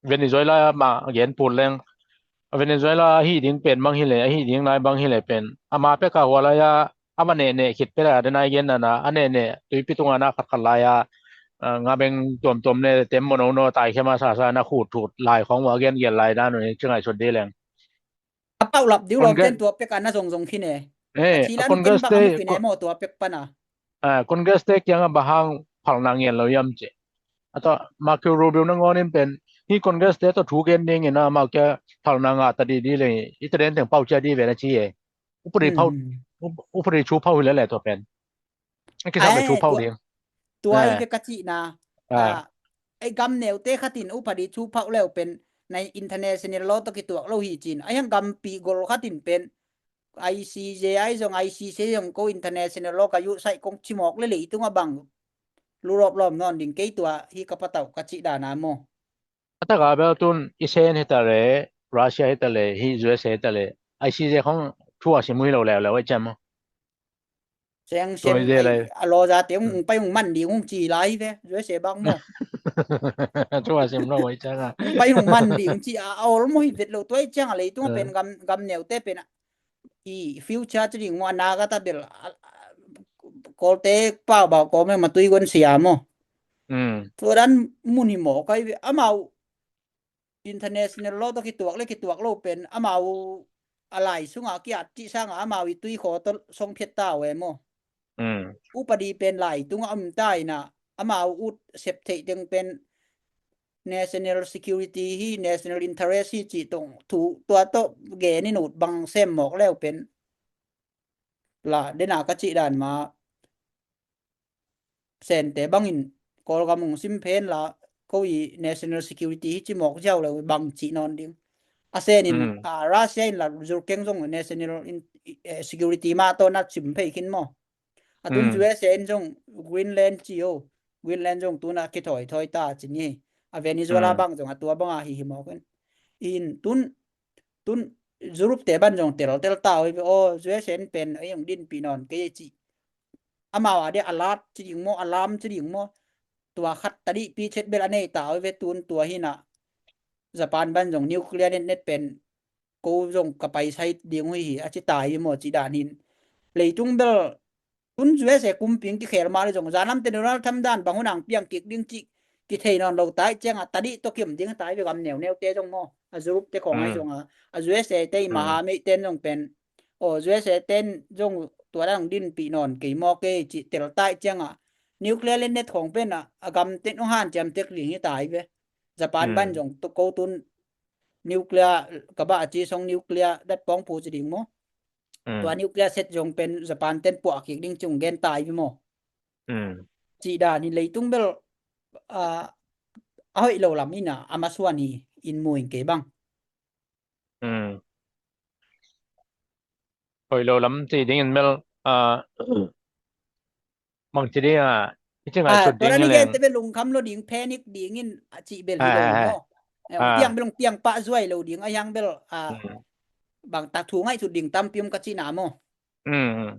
Venezuela ma gen put leng. Venezuela ahi ding pen bang hi le, ahi ding nai bang hi le pen. Ama pek a hua lai a, a va neh neh khit pek a, den ai gen dan a, a neh neh, tuipi tunga na khat khat lai a, a, nga beng tuam tuam ne, tem mo no no, tai khema sa sa, na khut thut, lai khong wa gen gen lai dan, ni chingai sut di leng. A pau lap diu lawm ten tua pek a na zong zong khin e. Eh, a Congress te, a Congress te kiang a bang hang phalna ngen lo yam ci. A tua Marco Rubio na ngawn in pen, hi Congress te tua thu gen ding in a mau kia phalna nga ta di di le, i ta den teng pau cia di ve na ci e. Upadi pau, upadi chu pau hi le le tua pen. Kisam le chu pau ding. Tua i ve ka cihna. Ei gam neute khatin upadi chu pau leu pen na international law tawh kituak lo hi cin. Ai hang gampi gol khatin pen I C J ai zong I C C zong ko international law ka yuh saih kong cimawk le leitung a bang lurop lawm nawn ding kei tua hi ka patauh ka cih dana maw. A taka bel tun i sen hita le, Russia hita le, hi U S A hita le, I C J khong thu a sim ui lo leuleu ai ciam maw. Seng seng a law zate hong pai hong man ding hong ci lai ve, U S A bang maw. Thu a sim lo ai ciam a. Hong pai hong man ding ci a, a ol maw hi vet lo tua i ciang a leitung a pen gam, gam neute pen a i future ci ding maw, a na ka ta bel, a, a, Kawlte pau bau kawm e ma tui guan sia maw. Tua dan mun hi maw kai ve, amau international law tawh kituak le kituak lo pen amau a lai sunga kiat cih sanga amau i tui khaw tawh song phiat ta uh e maw. Upadi pen lai tunga om ta ina amau ut sep theih teng pen national security hi, national interest hi cih tawh thu tua tawh gen in ut bang sem mawk leu pen la dena ka cih dan ma Sente bangin Kawlgam hong sim phen la ko i national security hi ci mawk ziau lo bang cih nawn ding. A Sen in, mm, a Russia in la Zurkeng zong national in, eh, security mah tawh na sim phei khin maw. A tun, mm, U S A in zong Greenland ci o. Greenland zong tuna kithawi thawi ta ci ni. A Venezuela, mm, bang zong a tua banga hi hi mawk in. In tun, tun Europe te ban zong tel tel ta o hi ve. O, U S A in pen ei hong dinpih nawn kei ci. Amau a dia alert ci ding maw, alarm ci ding maw. Tua khat tadih pi chet bel a nei ta o hi ve tun tua hi na. Japan ban zong nuclear net net pen ko zong ka paisai ding uh hi a ci ta hi maw ci dan hin. Leitung bel tun U S A kumpi in kikhel mah le zong zanam te Donald Trump dan bang hun ang piang kik ding ci kithei nawn lo tai ciang a tadih tawh kim ding tai ve gam neu neu te zong maw. A Europe te khawng ai, mm, zong a, a U S A te i, mm, maha mei ten zong pen. O, U S A ten zong tua dan dinpih nawn kei maw kei ci tel tai ciang a. Nuclear len net khawng pen a, a gam ten ong han ciam tek ding hi tai ve. Japan ban, mm, zong tu ko tun nuclear ka ba a ci song nuclear dat pawng pu ci ding maw. Mm. Tua nuclear set zong pen Japan ten puah kik ding ci ung gen tai vi maw. Mm. Ci dan hi leitung bel, ah, a hoih lo lam ina a masuan hi in mu in kei bang. Mm. Hoih lo lam ci ding in bel, ah, mang ci ding a, i ci ngai, ah, sut tua ding dan hi i gen leng te bel lungkham lo ding, panic ding in a ci bel hi, ah, lo, ah, maw. Eh, ah, piang bel ung piang pah zuai lo ding a hiang bel, ah, mm, bang tak thu ngai sut ding tampi om ka ci na maw. Mm, mm.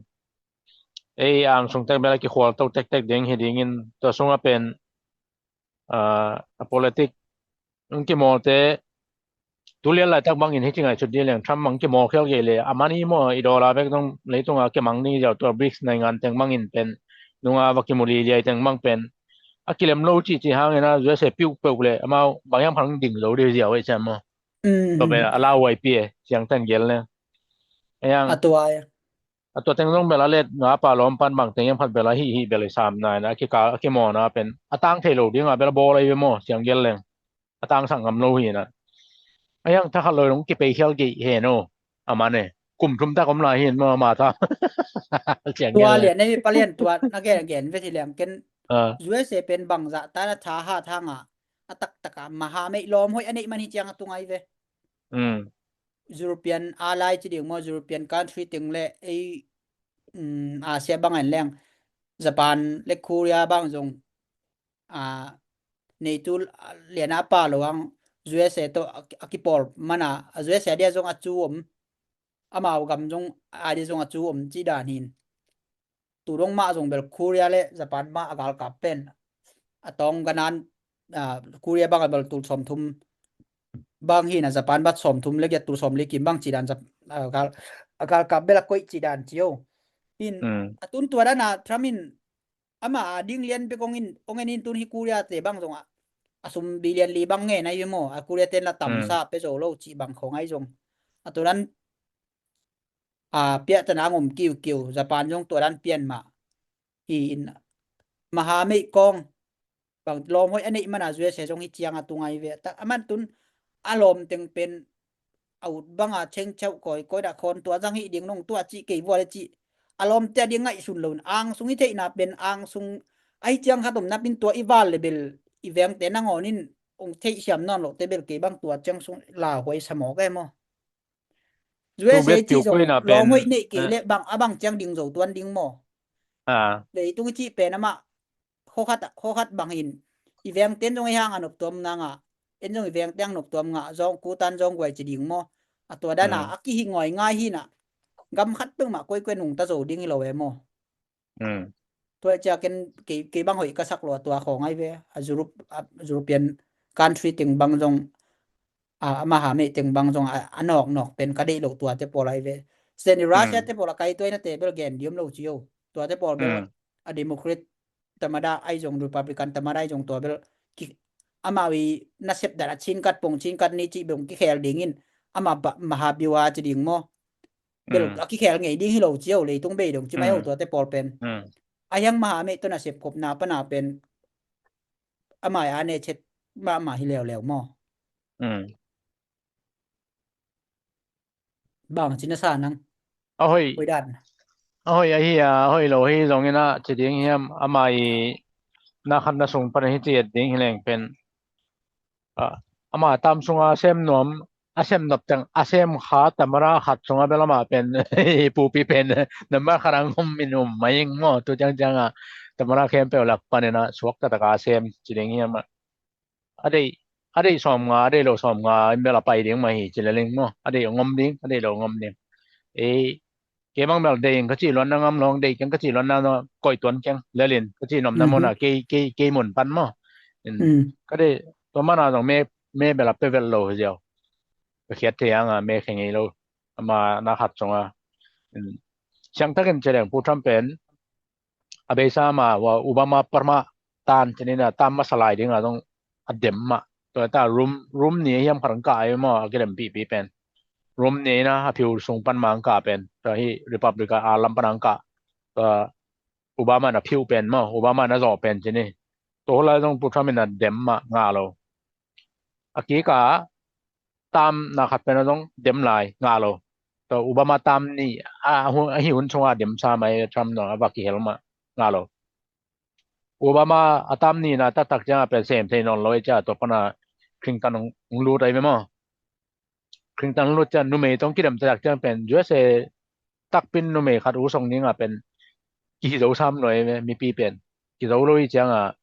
Ei, ang sung tek bel a kikhual to tek tek ding hi ding in tua sung a pen, ah, a politic ung kimawl te tu lian laitak bangin hi ci ngai sut ding leng Trump bang kimawl khial kei le a mani maw i dollar bek dong leitung a kimang ding ziau tua BRICS naingan teng bangin pen nunga va kimu li liai teng bang pen a kilem lo ci ci hangin a U S A piuh peuh le amau bang hiam khan ding zo ding ziau ei ciam maw. Mm, tua pen, mm, a lau ai pi e siang ten gel le. A yang a tua ai. A tua teng zong bel a let nga pa lawm pan bang teng hiam khat bel a hih hih bel i sam nai na a kikal a kimawl na pen a tang thei lo ding a bel a bawl ai ve maw siang gel leng. A tang sak ngam lo hi na. A hiang thakhat lo dong kipei khial gei he no. A man e. Kum thum tak om lai hi maw ma ta. Siang gel leng. Tua lian ei palian tua na gen gen ve hi leng ken. Ah. U S A pen bangzah ta na tha ha tha nga. A taktak a maha mei lawm hoih a neih man hi ciang a tung ai ve. Mm. European ally ci ding maw, European country teng le ei, mm, Asia bang en leng Japan le Korea bang zong, ah, NATO lian a pa lo ang U S A tawh a, a kipawl man a, a U S A dia zong a cu om, amau gam zong a dia zong a cu om ci dan hin. Tu dong mah zong bel Korea le Japan mah a galkap pen a tawng ganan, ah, Korea bang a bel tul sawmthum bang hi na Japan bat sawmthum le giat tul sawmli kim bang ci dan Jap-, ah, gal, a galkap bel a koih ci dan ci o. In, mm, a tun tua dan a Trump in ama a ding lian bek ong in, ong en in tun hi Korea te bang zong a, a sum billion li bang nge na hi maw, a Korea ten la tamsa, mm, pe zo lo ci bang khawng ai zong. A tu dan a, piahtana ngom kiukiu, Japan zong tua dan pian mah. Hi in, maha meih kawng, bang lawm hoih a neih mana U S A zong hi ciang a tu ngai ve. Tak a man tun, a lawm teng pen, a ut banga cheng chauh kawikawi dah khawn tua zang hi ding nong tua cih kei vua le cih. A lawmte a ding ngaihsun lo in, ang sung hi theihna pen, ang sung, ahi ciang khat om napin tua i val le bel, i vengte nangawn in, ong theihsiam nawn loh te bel kei bang tua ciang sung lauhuai sa mawk e maw. U S A ci zong lawm hoih neih kei le bang a bang ciang ding zo tuan ding maw. Leitung i cih pen amah khokhat, khokhat bang hin i vengten zong ei hang a noptuam na ngah, en zong i vengte ang noptuam ngah, zawng kutan zawng guai ci ding maw. A tua dana a kihi ngawi ngai hina gam khat peuhmah koikoi nungta zo ding hi lo e maw. Tua ciakin kei, kei bang hoih ka sak lo a tua khawng ai ve. A Europe, a European country teng bang zong, a, a maha meih teng bang zong a, a nawk nawk pen ka deih lo tuate pawl ai ve. Seni Russia te pawl a kai tuai na te bel gen diom lo ci o. Tuate pawl bel a Democrat tamada ai zong Republican tamada ai zong tua bel ki, amau i nasep dan a chinkat pong chinkat ni ci bel kikhel dingin ama maha biwa ci ding maw. Bel a kikhel ngei ding hi lo ci o leitung bei dong ci mai o tuate pawl pen. A hiang maha meih tawh nasep khopna pana pen amah i a ne chet mahmah hi leuleu maw? Bang ci na sa nang? A hoih, hoih dan. A hoih ahi a, a hoih lo hi zongin a ci ding hiam, ama i na khat na sung pan hi ci et ding hi leng pen. A, ama tam sunga sem nuam, a sem nop teng, a sem kha tamara khat sunga bel ama pen, i pupi pen, nambar khat ang om min um mai ing maw, tu ciang ciang a, tamara khempeuh lak panin a, suak taktak a sem, ci ding hiam a. A deih, a deih sawm nga, a deih lo sawm nga, in bel a pai ding mah hi, ci le ling maw. A deih ngom ding, a deih lo ngom ding. Ei, kei bang bel deih in ka cih luan na ngam lo, deih keng ka cih luan na koih tuan keng, lel in, ka cih nopna mun a, kei, kei, kei mun pan maw. Ka deih, tua man a zong me, me bel a pe vel lo hi ziau. Ka khiat thei ang a, me khe ngei lo. Ama na khat sung a. Siang takin ci leng Pu Trump pen, a beisa ma, wa Obama parma tan, ci ni na, tam masa lai ding a zong a dem ma. Tua ta Rom, Romney hiam khat ang kah ai maw, a kidem pipi pen. Romney na, a phiu sung pan ma ang kah pen. Tua hi Republican a lam pan ang kah. Tua Obama na phiu pen maw, Obama na zawh pen ci ni. Tua lai zong Pu Trump in a dem ma nga lo. A kik a tam na khat pen a zong dem lai nga lo. Tua Obama tam ni a, a hun, a hi hun sunga dem sa mai Trump no a va kihel ma nga lo. Obama a tam ni na taktak ciang a pen sem thei nawn lo i cia tua pana Clinton hong, hong lut ai ve maw. Clinton lut ciang numei tong kidem taktak ciang pen U S A takpin numei khat u song ning a pen kihi zo sam lo ai ve mipi pen. Kizo lo i ciang a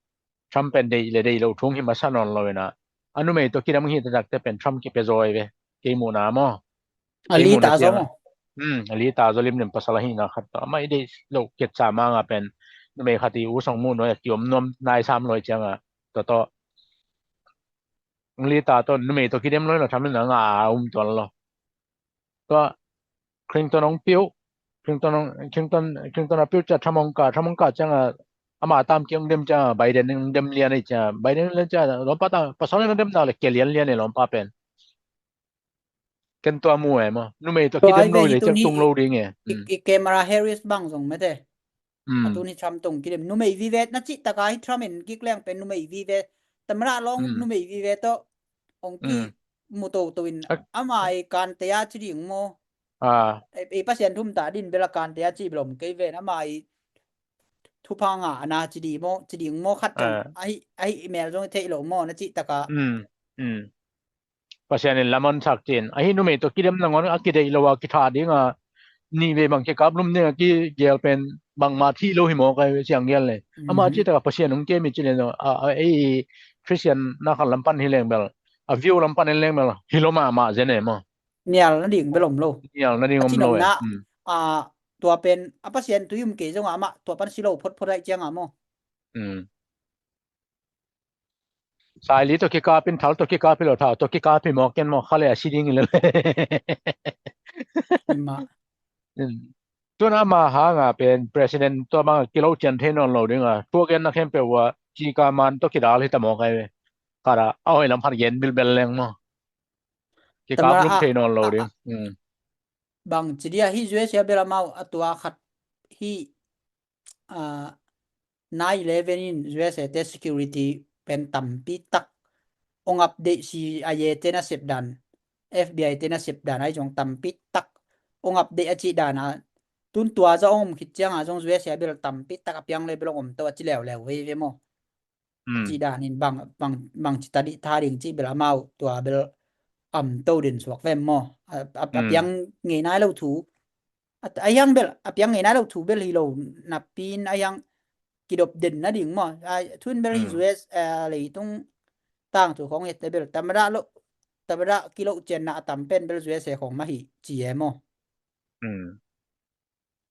Trump pen deih le deih lo thung hi masa nawn lo ina. A numei tawh kidam hi taktak te pen Trump kipia zaw ai ve. Kei muhna maw. A li ta zaw maw. Hmm, a li ta zaw limlim pasal ahina khat tawh. Amah i deih lo ketsa manga pen numei khat i u song muh nuai a kiom nuam nai sam lo i ciang a. Tua tawh. Ang li ta tawh numei tawh kidem lo ina Trump ina nga a um tuan lo. Tua Clinton hong piu, Clinton hong, Clinton, Clinton a piu cia Trump hong kah, Trump hong kah ciang a, ama tam kiang dem cia, Biden hong dem lian ei cia, Biden lian cia, lawmpa ta, pasal hong dem na le kia lian lian ei lawmpa pen. Ken tua mu e maw, numei tua kidem lo le ciang tung lo ding e. I Kamala Harris bang zong mete. A tun hi Trump tong kidem numei vive na cih taka hi Trump in kik leng pen numei vive tamara long numei vive tawh ong ki mu toto in ama i kante a ci ding maw. Ei Pasian thum ta din bela kante a ci belom kei ven ama i thupha nga ana ci ding maw, ci ding maw khat ahi, ahi mel zong thei lo maw na cih taka. Pasian in lam hong sak cin ahi numei tawh kidem nangawn a kideih lo a kitha ding a nih vei bang kikap lum ding a kigel pen bangmah thih lo hi maw kai siang gel le. Ama cih taka Pasian hong kem i ci le zong a, a, ei Christian na khat lam pan hi leng bel a view lam pan hi leng bel hi lo mahmah zen e maw. Nial na ding bel om lo. Nial na ding om lo e. A tua pen a Pasian tui um kei zong a amah tua pan si lo photphot aih ciang a maw. Saili tawh kikap in thal tawh kikap hi lo thau tawh kikap hi mawk ken maw khale a si ding hi lo le. Tuna ama hanga pen president tua banga kilo cian thei nawn lo dinga tua genna khempeuh ua cika man tawh kidal hi ta mawk ai ve. Kara a hoih lam khat gen bilbel leng maw. Kikap lum thei nawn lo ding. Bang ci dia hi U S A bel amau a tua khat hi. Nine eleven in U S A te security pen tampi tak ong update, C I A te na sep dan, F B I te na sep dan ai zong tampi tak ong update a cih dan a tun tua za ong om khit cianga zong U S A bel tampi tak a piang le bel ong om to a ci leuleu vei ve maw. Cih dan in bang, bang, bang ci ta dih tha ding cih bel amau tua bel am to den suak ve maw. A piang ngei nai lo thu a hiang bel a piang ngei nai lo thu bel hi lo napi in a hiang kidop den na ding maw. Thu in bel hi U S A leitung tangthu khong hiate bel tamada lo, tamada kilo cianna a tam pen bel U S A khong mah hi ci e maw.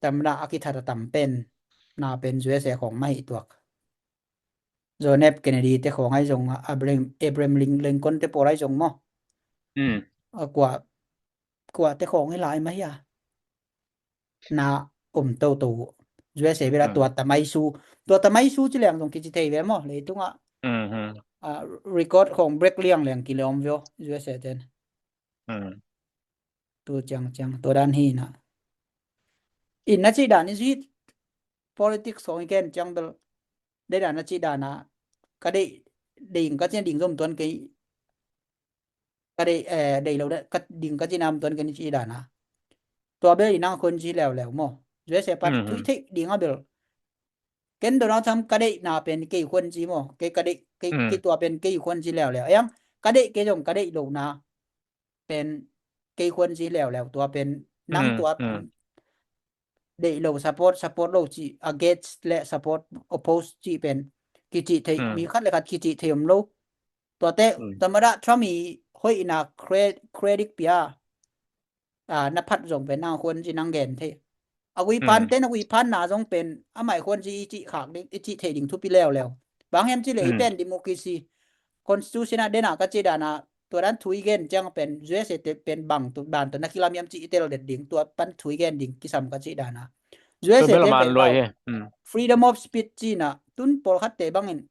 Tamada a kithat a tam pen na pen U S A khong mah hi tuak. John F Kennedy te khong ai zong a Abraham, Abraham Lin-, Lincoln te pawl ai zong maw. A kua, kua te khong hi lai mah hi a. Na om toto U S A bela tua tamai su, tua tamai su ci liang zong kici thei ve maw leitunga. Record khong break liang liang kilawm veo U S A ten. Tu ciang ciang tua dan hi na. In na cih dan i zuit politics khong i ken ciang bel dei dan na cih dan a ka dei ding ka cin ding zom tuan kei, ka deih, eh, deih lo ka ding ka cin am tuan kei ni ci dan a. Tua bel i nang khun ci leuleu maw. Zuese pan thui theih ding a bel. Ken Donald Trump ka deihna pen kei khun ci maw. Kei ka deih, kei, kei tua pen kei khun ci leuleu. Ayang ka deih kei zong ka deih lo na pen kei khun ci leuleu. Tua pen nang tua deih lo support, support lo ci, against le support, oppose ci pen kici thei, mi khat le khat kici thei om lo. Tuate, tamada Trump i hoihna cre-, credit pia, a, na phat zong pen nang khun ci nang gen thei. A gui pan ten, a gui pan na zong pen, a mai khun ci i ci khak ding, i ci thei ding thupi leuleu. Bang hiam ci le i pen democracy, constitution a dena ka ci dana, tua dan thu i gen ciang pen, U S A te pen bang tu, ban tu, na kilam hiam ci i tel det ding, tua pan thu i gen ding, kisam ka ci dana. U S A te pen freedom of speech ci na, tun pawlkhat te bangin,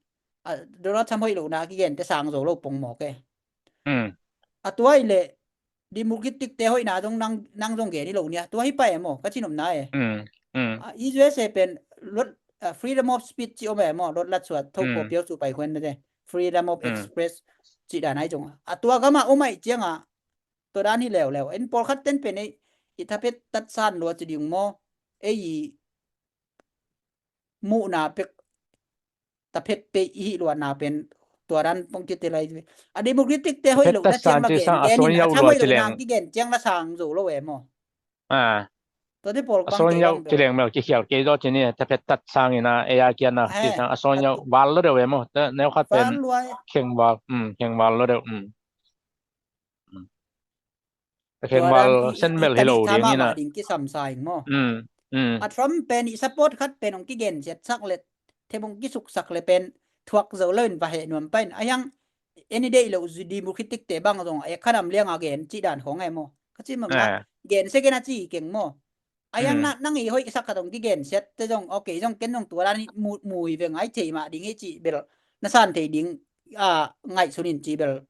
a, Donald Trump hoih lo na kigen te sang zo lo pong mawk e. A tua i le, democratic te hoihna zong nang, nang zong gen i lo nia. Tua hi pa e maw, ka ci nopna e. A, i U S A pen lot, a, freedom of speech ci om e maw, lot lat suat, tho ko piau su pai khuen na te. Freedom of express ci dan ai zong. A tua gama om ai cianga, tua dan hi leuleu. En pawlkhat ten pen ei, i thapet tatsan lua ci ding maw. Ei i muhna pek, taphet pe i hi luatna pen tua dan pong kite lai. A democratic te hoih lo na ciang la gen, a suan yau lua ci leng, kigen ciang la sang zo lo e maw. Tua te pawl a suan yau ci leng mel kikhial kei zaw ci ni, taphet tat sang ina, e a kian na ci sang a suan yau val lo deuh e maw. Neu khat pen kheng val, kheng val lo deuh. Ka kheng val sen mel hi lo ding ina. Ding kisam sa ing maw. A Trump pen i support khat pen ong kigen siat sak le, them ong kisuk sak le pen thuak zo lo in va heh nuam pain. A hiang eni deih lo zu democratic te bang zong a ek khanam liang a gen ci dan khong e maw. Ka ci mama gen se gen a ci keng maw. A hiang nang i hoih sak khat ong kigen siat te zong, ok zong ken zong tua dan i mu, mui ve ngai thei mah ding hi ci bel. Na san thei ding a ngaihsun in ci bel.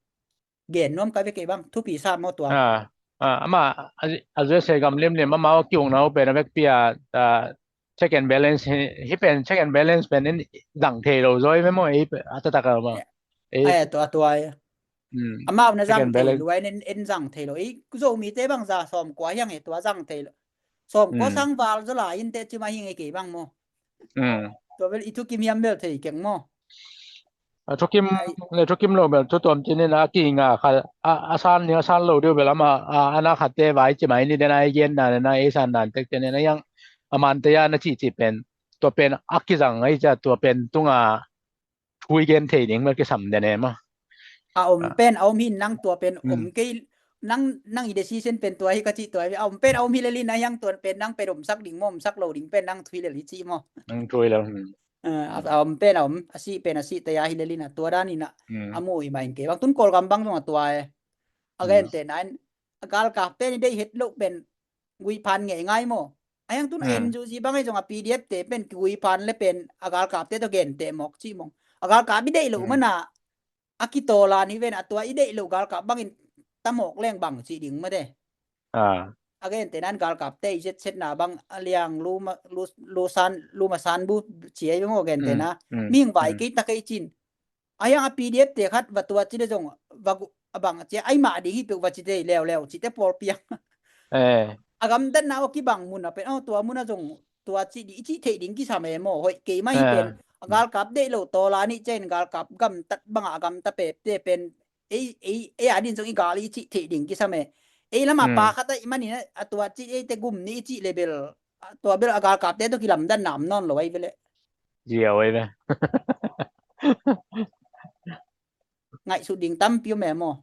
Gen nuam ka ve kei bang, thupi sa maw tua. Ama a, a U S A gam limlim ama a kiung nau pen a vekpi a, a, check and balance hi, hi pen check and balance pen in zang thei lo zoi ve maw, ei a tatak a maw. Ei tua tua. Amau na zang thei lo, ai nen en zang thei lo. Ei Zomi te bang za sawm kua hiang e tua zang thei lo. Sawm kua sang val zo la in te cima hing e kei bang maw. Tua bel i thukim hiam bel thei keng maw. A thukim le thukim lo bel thu tuam cinin a kinga kha, a, a san ni a san lo deuh bel ama, a, a na khatte vai ci mai ni den a i gen dan a ei san dan tek cinin a hiang a man te a na ci ci pen tua pen a kizang ai cia tua pen tunga thu i gen thei ding bel kisam den e maw. A om pen a om hi nang tua pen om kei nang, nang i decision pen tua hi ka ci tua hi. A om pen a om hi lelin a hiang tua pen nang pen omsak ding maw, omsak lo ding pen nang thui lel hi ci maw. Nang thui lel. A om pen a om, a sih pen a sih te a hi lelin a tua dan ina. A mu hi ma in kei bang tun Kawlgam bang zong a tua e. A gente nain a galkap pen i deih het loh pen guiphan ngei ngai maw. A hiang tun N U G bang ei zong a P D F te pen kiguiphan le pen a galkap te to gente mawk ci mawng. A galkap i deih loh mana a kitaw lan hi ven a tua i deih loh galkap bangin tamawk leng bang ci ding mate. A gente nan galkap te i zet setna bang a liang lu ma, lu, lu san, lu ma san bu ci ei maw gente na. Mihing vai kei ta kei cin. A hiang a P D F te khat va tua ci le zong va gu, a bang ci ai mah ding hi peuh va ci te leuleu ci te pawl piang. A gamtatna aw kibang mun a pen aw tua mun a zong tua ci di i ci theih ding kisam e maw. Hoih kei mah hi pen a galkap deih lo tawla nih ciain galkap gamtat banga a gamta pepte pen ei, ei, ei a din zong i gal i ci theih ding kisam e. Ei lama pa khat a i manin a tua ci ei te gum ni i ci le bel a tua bel a galkapte tawh kilamdanna om nawn lo ai ve leh. Ziau ai ve. Ngaihsut ding tampi om e maw.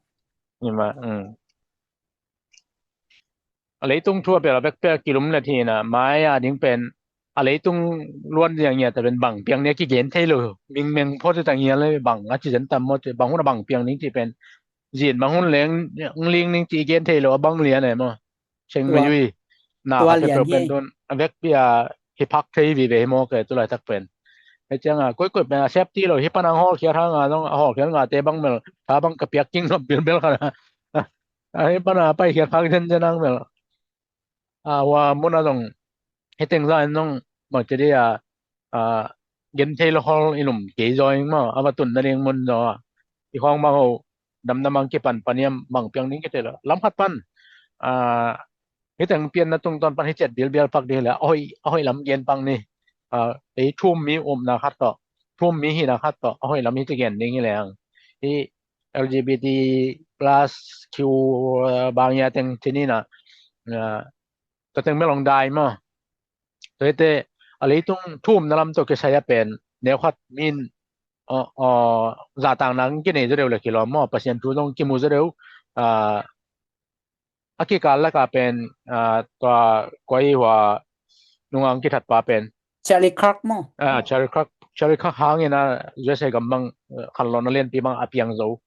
A leitung thu a pel a bekpek kilum le thina mai a ding pen a leitung luan ziang ngiat a pen bang piang nia kigen thei lo. Mingmeng phot ta ngial le bang a ci zen tam maw, bang hun a bang piang ning ci pen zin bang hun leng ling ning ci gen thei lo a bang lian e maw. Seng me yui na ka pe pen don a vek pia hi phak thei vive hi maw ke tu laitak pen. He cianga koikoi pen a sep ti lo hi pan ang hawlkhiat hanga zong a hawlkhiat ngate bang mel tha bang ka piak king nop bilbel kha. A hi pan a pai khiat phak zenzen ang mel. A hua mun a zong hi teng za in zong bang ci di a gen thei lo hol i lum kei zaw ing maw a va tun na ding mun zaw a. i khawng bang ho, damdam ang kipan paniam mang piang ding kite lo. Lam khat pan, ah, hi teng pianna tungtawn pan hi ciat bilbial pak dih le, a hoih, a hoih lam gen pak ni. Ah, ei thum mi umna khat tawh, thum mi hina khat tawh, a hoih lam hi ci gen ding hi leng. Hi L G B T plus Q, ah, bang ya teng cini na, ah, tua teng melong dai maw. Tua hite, a leitung thumna lam tawh kisai a pen, neu khat min, aw, aw, zahtakna ang kinei zaw deuh le kilawm maw, Pasian thu zong kimu zaw deuh, ah, a kikal laka pen, ah, tua koi hua nungang kithat pa pen. Charlie Kirk maw? Ah, Charlie Kirk, Charlie Kirk hangin a U S A gam bang, ah, khanlawhna lianpi bang a piang zo.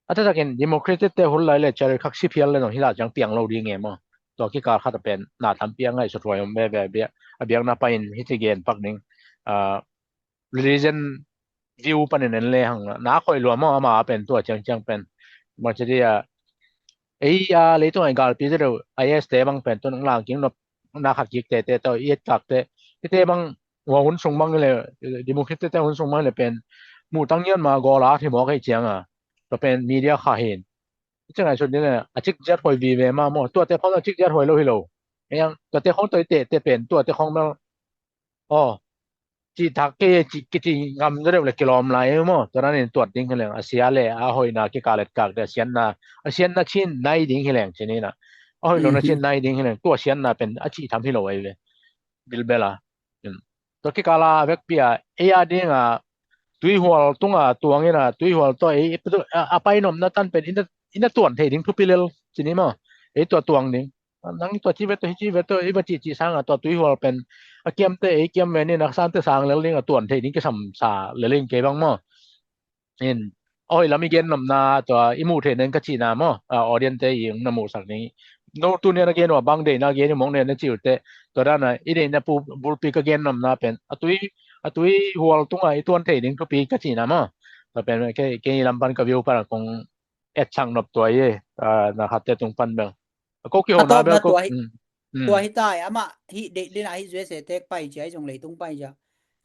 A taktakin Democratic te hun lai le Charlie Kirk si phial le zong hi la ciang piang lo ding e maw. Tua kikal khat a pen na tampi a ngaihsut huai om veve a biak, a biakna pain hi ci gen pak ding. Ah, religion view panin en le hang na khoi lua maw, ama a pen tua ciangciang pen. Maw ci dia, ei a leitung a i galpi zaw deuh I S te bang pen tun ang lang king nop na khat kik tete tawh i et kakte. Hite bang hua hun sung bang le, Democratic te hun sung bang le pen muhtang ngian ma gola thimawk hei cianga. Tua pen media kha hin. Hi ciang ngaihsut ding le, a cik ziat huai vive ma maw. Tuate khawng a cik ziat huai lo hi lo. Ei ang, tuate khawng tawh i tete pen, tuate khawng mel. Aw, cih tak kei, cih, kici ngam zaw deuh le kilawm lai maw. Tua danin tuat ding hi leng, a sia le a hoihna kikal et kakte, a siatna, a siatna cin nai ding hi leng cini na. A hoih lona cin nai ding hi leng, tua siatna pen a cih tham hi lo ahi ve. Bilbel a. Tua kikala vekpi a, ei a dinga, tuihual tunga tuangina, tuihual tawh ei, a, a painopna tan pen, ina, ina tuan thei ding thupi lel, cini maw. Ei tua tuang ding. Nang tua ci ve tawh, hi ci ve tawh, i va cihcih sanga tua tuihual pen a kiamte, ei kiam ve ni, naksante sang lel ding, a tuan thei ding kisam sa lel in kei bang maw. In, a hoih lam i gen nopna tua i muh theih nen ka cihna maw, a audience te i na muhsak ding. No tuni a na gen uh a bang deihna gen i mong nen na cih uh teh, tua dana i deihna pu bulpi ka gen nopna pen a tui, a tuihual tunga i tuan thei ding thupi ka cihna maw. Tua pen kei, kei lam pan ka view pan a kong etsak nop tua i, a, na khatte tung pan bel. A ko kihona bel ko. Tua hi ta e, amah hi deih dina hi U S A tek pai cia, hi zong leitung pai cia.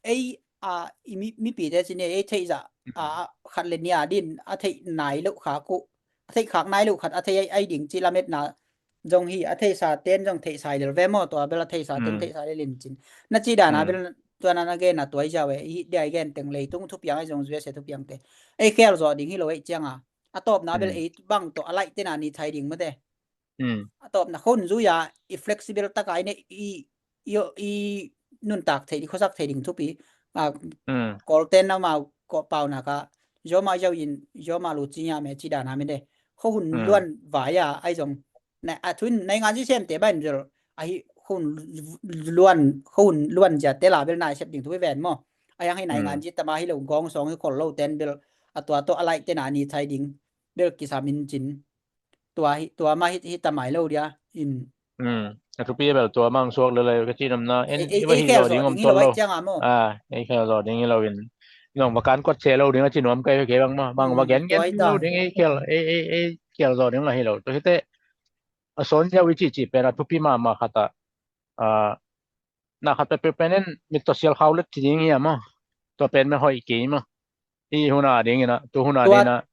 Ei, a, i mi, mipite cini ei theihzah, a, khat le nia din a theih nai loh khak uh, a theih khak nai loh khat a theih ai, ai ding ci lametna zong hi, a theihsa ten zong theihsai lel ve maw, tua bel a theihsa ten theihsai lel in cin. Na ci dana bel tua na na gen a tua i zia ve, i hi dia i gen teng leitung thupiang ai zong U S A thupiangte. Ei khel zawh ding hi lo ei cianga. A tawpna bel ei bang tawh a laih tena ni thai ding mate. A tawpna khon zui a i flexible taka i, i, i nuntak thei ding, khuasak thei ding thupi. A, Kawlten amau kawh paunak a, zioma zauin, zioma lu cinya me ci dana me de. Khuahun luan vai a, ai zong. Na, a thuin naingan zi semte bain zel. Ahi khun luan, khun luan ziate la bel nai sep ding thupi ven maw. Ai ang hi naingan zi tama hi lo gawng sawng hi khol lo ten bel. A tua tawh a laih tena ni thai ding. Bel kisam in cin. Tua hi, tua mah hi, hi tamai lo dia in. A thupi bel tua mang suak lele ka ci namna en i va hi lo ding om tol lo. Ciang a maw. A, ei khel zo ding hi lo in. Nong va kan kot se lo ding a ci nuam kai ke bang maw. Bang va gen gen lo ding ei khel, ei, ei, ei khel zo ding la hi lo. Tua hi te a sawn ziau i cihcih pen a thupi mahmah khat a, a, na khat peuhpeuh pen in mit tawh sial khau let ci ding hi a maw. Tua pen me hoih kei maw. I hun a ding ina, tu hun a ding ina.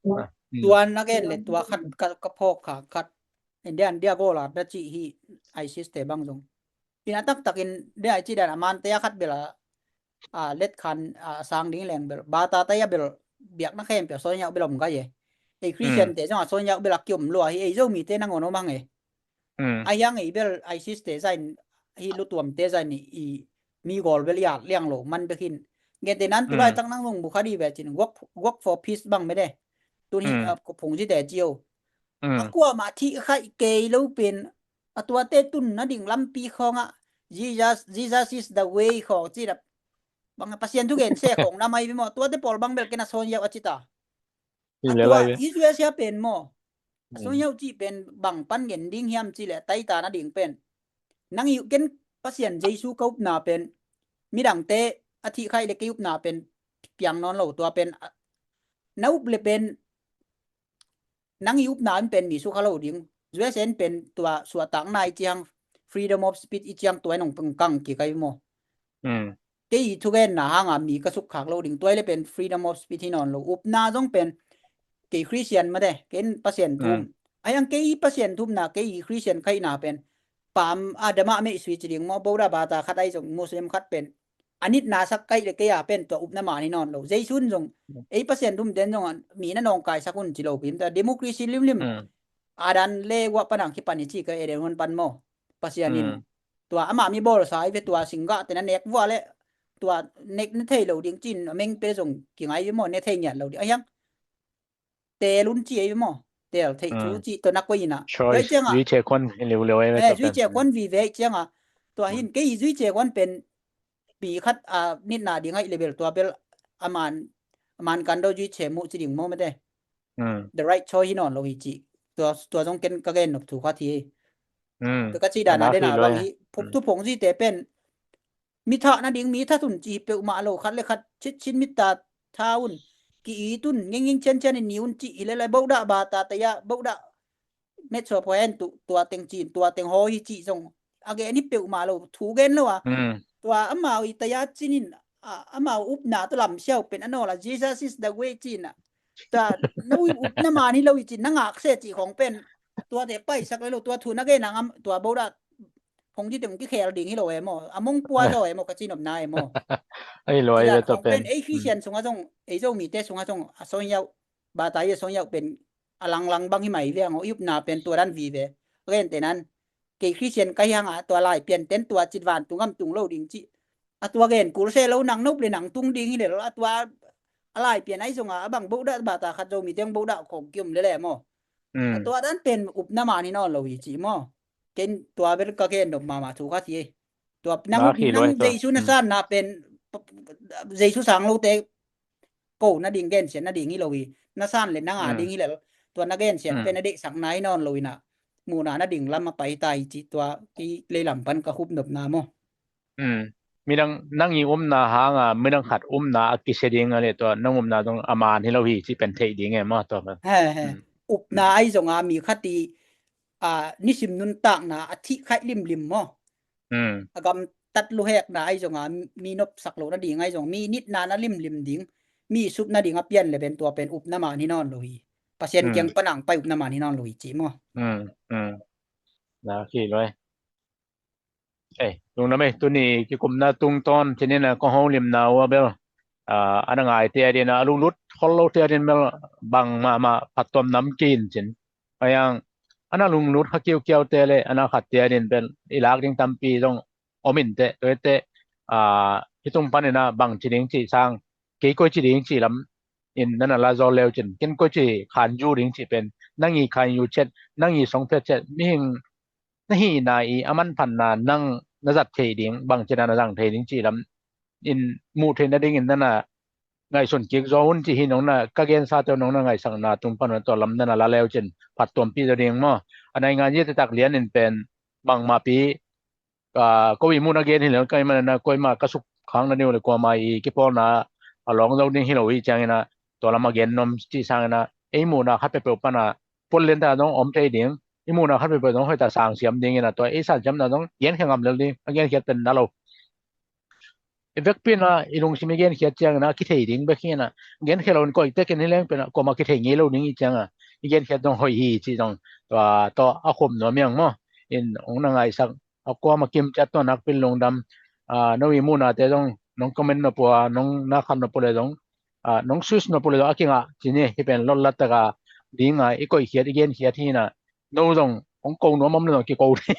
Tua na gen le tua khat ka, ka phawk kha khat. India, India goal a na cih hi ISIS te bang zong. Ina taktakin dia i ci dan a mante a khat bel a, a, let khan, a, sang ding leng bel. Bata tai a bel biakna khempeuh sawn yau bel om gai e. Ei Christian te zong a sawn yau bel a kiom lua hi ei Zomite nangawn om ang e. A hiang ei bel ISIS te zain hi lutuam te zain i mi gawl bel i at liang lo man bek hin. Gen te nan tulai tak nang zong bu kha di ve cin work, work for peace bang me de. Tun hi, a, ko phung zi te cio. A kuamah thih khaih kei lo pen a tuate tun nading lampi khawngah Jesus, Jesus is the way khawng ci dap. Bang Pasian thugen se khawng na mai bimawh tuate pawl bang bel ken a sawn yau a ci ta. A tua i zuasia pen maw. A sawn yau cih pen bang pan ngen ding hiam ci le taita nading pen. Nang i ken Pasian Jesu ka upna pen midangte a thih khaih le kei upna pen piang nawn lo tua pen. Na up le pen nang i upna in pen mi sukha lo ding. U S A in pen tua suahtakna i ciang freedom of speech i ciang tua in hong pengkang kikai maw. Kei i thugenna hanga mi ka sukkhak lo ding. Tua i le pen freedom of speech hi nawn lo. Upna zong pen kei Christian mate, kei Pasian thum. Ahiang kei Pasian thumna, kei Christian khaihna pen pam a dama meih sui ci ding maw, Buddha bata khat ahi zong Muslim khat pen a nitna sak kaih le kei a pen tua upna man hi nawn lo. Jesu in zong ei Pasian thum ten zong mi na nawngkaisak un ci lo pim ta, democracy limlim. A dan le uah panang kipan i ci ka Eden huan pan maw, Pasian in tua ama mi bawlsa i ve, tua singgah te na nek vua le tua nek na thei lo ding cin a meng pe zong kingai ve maw, ne thei ngiat lo ding. Ahiang teel un ci ei ve maw, teel theih thu ci tua na koih ina. Tua i cianga zuice khuan hi liuleu ei ve, zuice khuan vive i cianga tua hin kei zuice khuan pen pi khat a nitna ding aih le bel tua bel a man, a man kan do zuice muh ci ding maw mate. The right choice hi nawn lo hi ci. Tua, tua zong ken ka gen nop thu khat hi. Ka, ka ci dan a den a bang hi, thuphong zite pen mi thah nading mi that un ci peuhmah lo, khat le khat citcin mitta tha un, ki-it un, ngengeng ciancian in ni un cih hi lelai, Buddha bata taya, Buddha metso poen tu, tua teng cin, tua teng haw hi cih zong a gen hi peuhmah lo, thu gen lo a. Tua amau i taya cinin, a, amau upna tu lam siau pen a nawl a, Jesus is the way cin a. Tua no i upna man hi lo i cin, na ngak se cih khong pen tuate paisak le lo, tua thu na gen ang am, tua Buddha hong ci teng kikhel ding hi lo e maw, a mong pua zaw e maw, ka ci nopna e maw. Ahi lo e, tua pen ei Christian sungah zong, ei Zomite sungah zong a sawnyauh, bata i a sawnyauh pen a langlang bang hi mai ve ang, i upna pen tua dan vive. Gen te nan kei Christian ka hi hang a, tua lai pian ten tua cit vantung gam tung lo ding ci a tua gen kul se lo, nang nop le nang tung ding hi le lo, a tua a lai pian ahi zong a, a bang Buddha bata khat Zomi teng Buddha khong kium le le maw. A tua dan pen upna man hi nawn lo hi ci maw. Ken tua bel ka gen nop mahmah thu khat hi. Tua nang up, nang Jesu na sanna pen Jesu sang lote ko nading gensiat nading hi lo hi. Na san le nang a ding hi le lo. Tua na gensiat pen na deihsakna hi nawn lo hi na, muhna nading lam a pai ta hi ci, tua kei leilam pan ka hup nopna maw. Midang nang i upna hanga midang khat upna a kisia ding a le tua nang upna zong a man hi lo hi ci pen theih ding e maw, tua pen. He, he. Upna ahi zonga mi khat i, a, nisim nuntakna a thih khaih limlim maw. A gamtat luhekna ahi zonga mi nopsak loh nading ahi zong, mi nitna na limlim ding, mi sup nading a pian le pen tua pen upna man hi nawn lo hi. Pasian kiang panang pai upna man hi nawn lo hi ci maw. Na khi lo e. Ei, lungdam ei, tuni kikumna tungtawn cinin a kong holimna uh a bel, a, a na ngaite adin a lunglut khol lote adin bel bang mahmah phattuam nam kin cin. Ayang a na lunglut kha kiukiaute le a na khatte adin bel i lak ding tampi zong om inteh, tuate, a, hi tung panin a bang ci ding cih sang, kei koi ci ding cih lam in na na la zaw leu cin, ken koi ci khanyu ding cih pen, nang i khanyu ciat, nang i songphet ciat, mihing na hihna i a manphatna nang na zat thei ding, bangci na na zang thei ding cih lam in muh theih nadingin na na ngaihsun kik zaw un ci hi nong na, ka gensate uh nong na ngaihsakna tung pan un tua lam na na la leu cin phattuampi zaw ding maw. A naingan zite tak lian in pen bangmah pi, a, ko i muhna gen hi lo, ka i manna koima ka suk khang na ding uh le kuama i kipawlna a lawng zo ding hi lo hi ciangin a, tua lam a gen nuam cih sangin a, ei muhna khat peuhpeuh pan a pual lian ta zong om thei ding, i muhna khat peuhpeuh zong hoih ta sang siam dingin a, tua ei san siamna zong genkhia ngam lel ding, a genkhiat pen na lo. I vekpi in a i lungsim i genkhiat ciangin a kithei ding bek hi in a, genkhia lo in koih tekin hi leng pen a kuama kithei ngei lo ding hi ciang a, i genkhiat zong hoih hi cih zong tua tawh a khum nuam hiang maw. In hong na ngaihsak a kuama kim ciat tua nakpi in lungdam. A, no i muhnate zong nong comment nop uh a, nong na khat nop uh le zong, a, nong sus nop uh le zong a kingah ci ni, hi pen lotlat taka dinga i koihkhiat i genkhiat hi in a, no zong hong ko nuam om le zong kiko thei.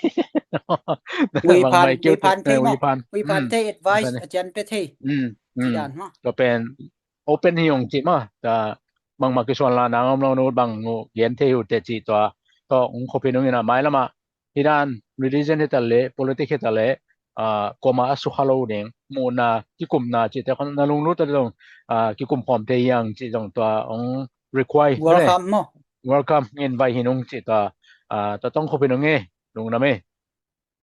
Uiphan, uiphan thei maw? Uiphan thei, advice a cian pe thei. Tua pen open hi ung cih maw. Bangmah kisuan la nang om lo, no bang no gen thei uh teh cih tua tawh hong khop hi nung in a, mailam ah hi dan religion hi ta leh, politics hi ta leh, a, kuama a sukha lo ding, muhna, kikumna cihte khong na lunglut a zong, a, kikum khawm thei hiang cih zong tua hong require. Welcome maw? Welcome, ngen vai hi nung cih tua, a, tua tawh hong khop hi nung e, lungdam e.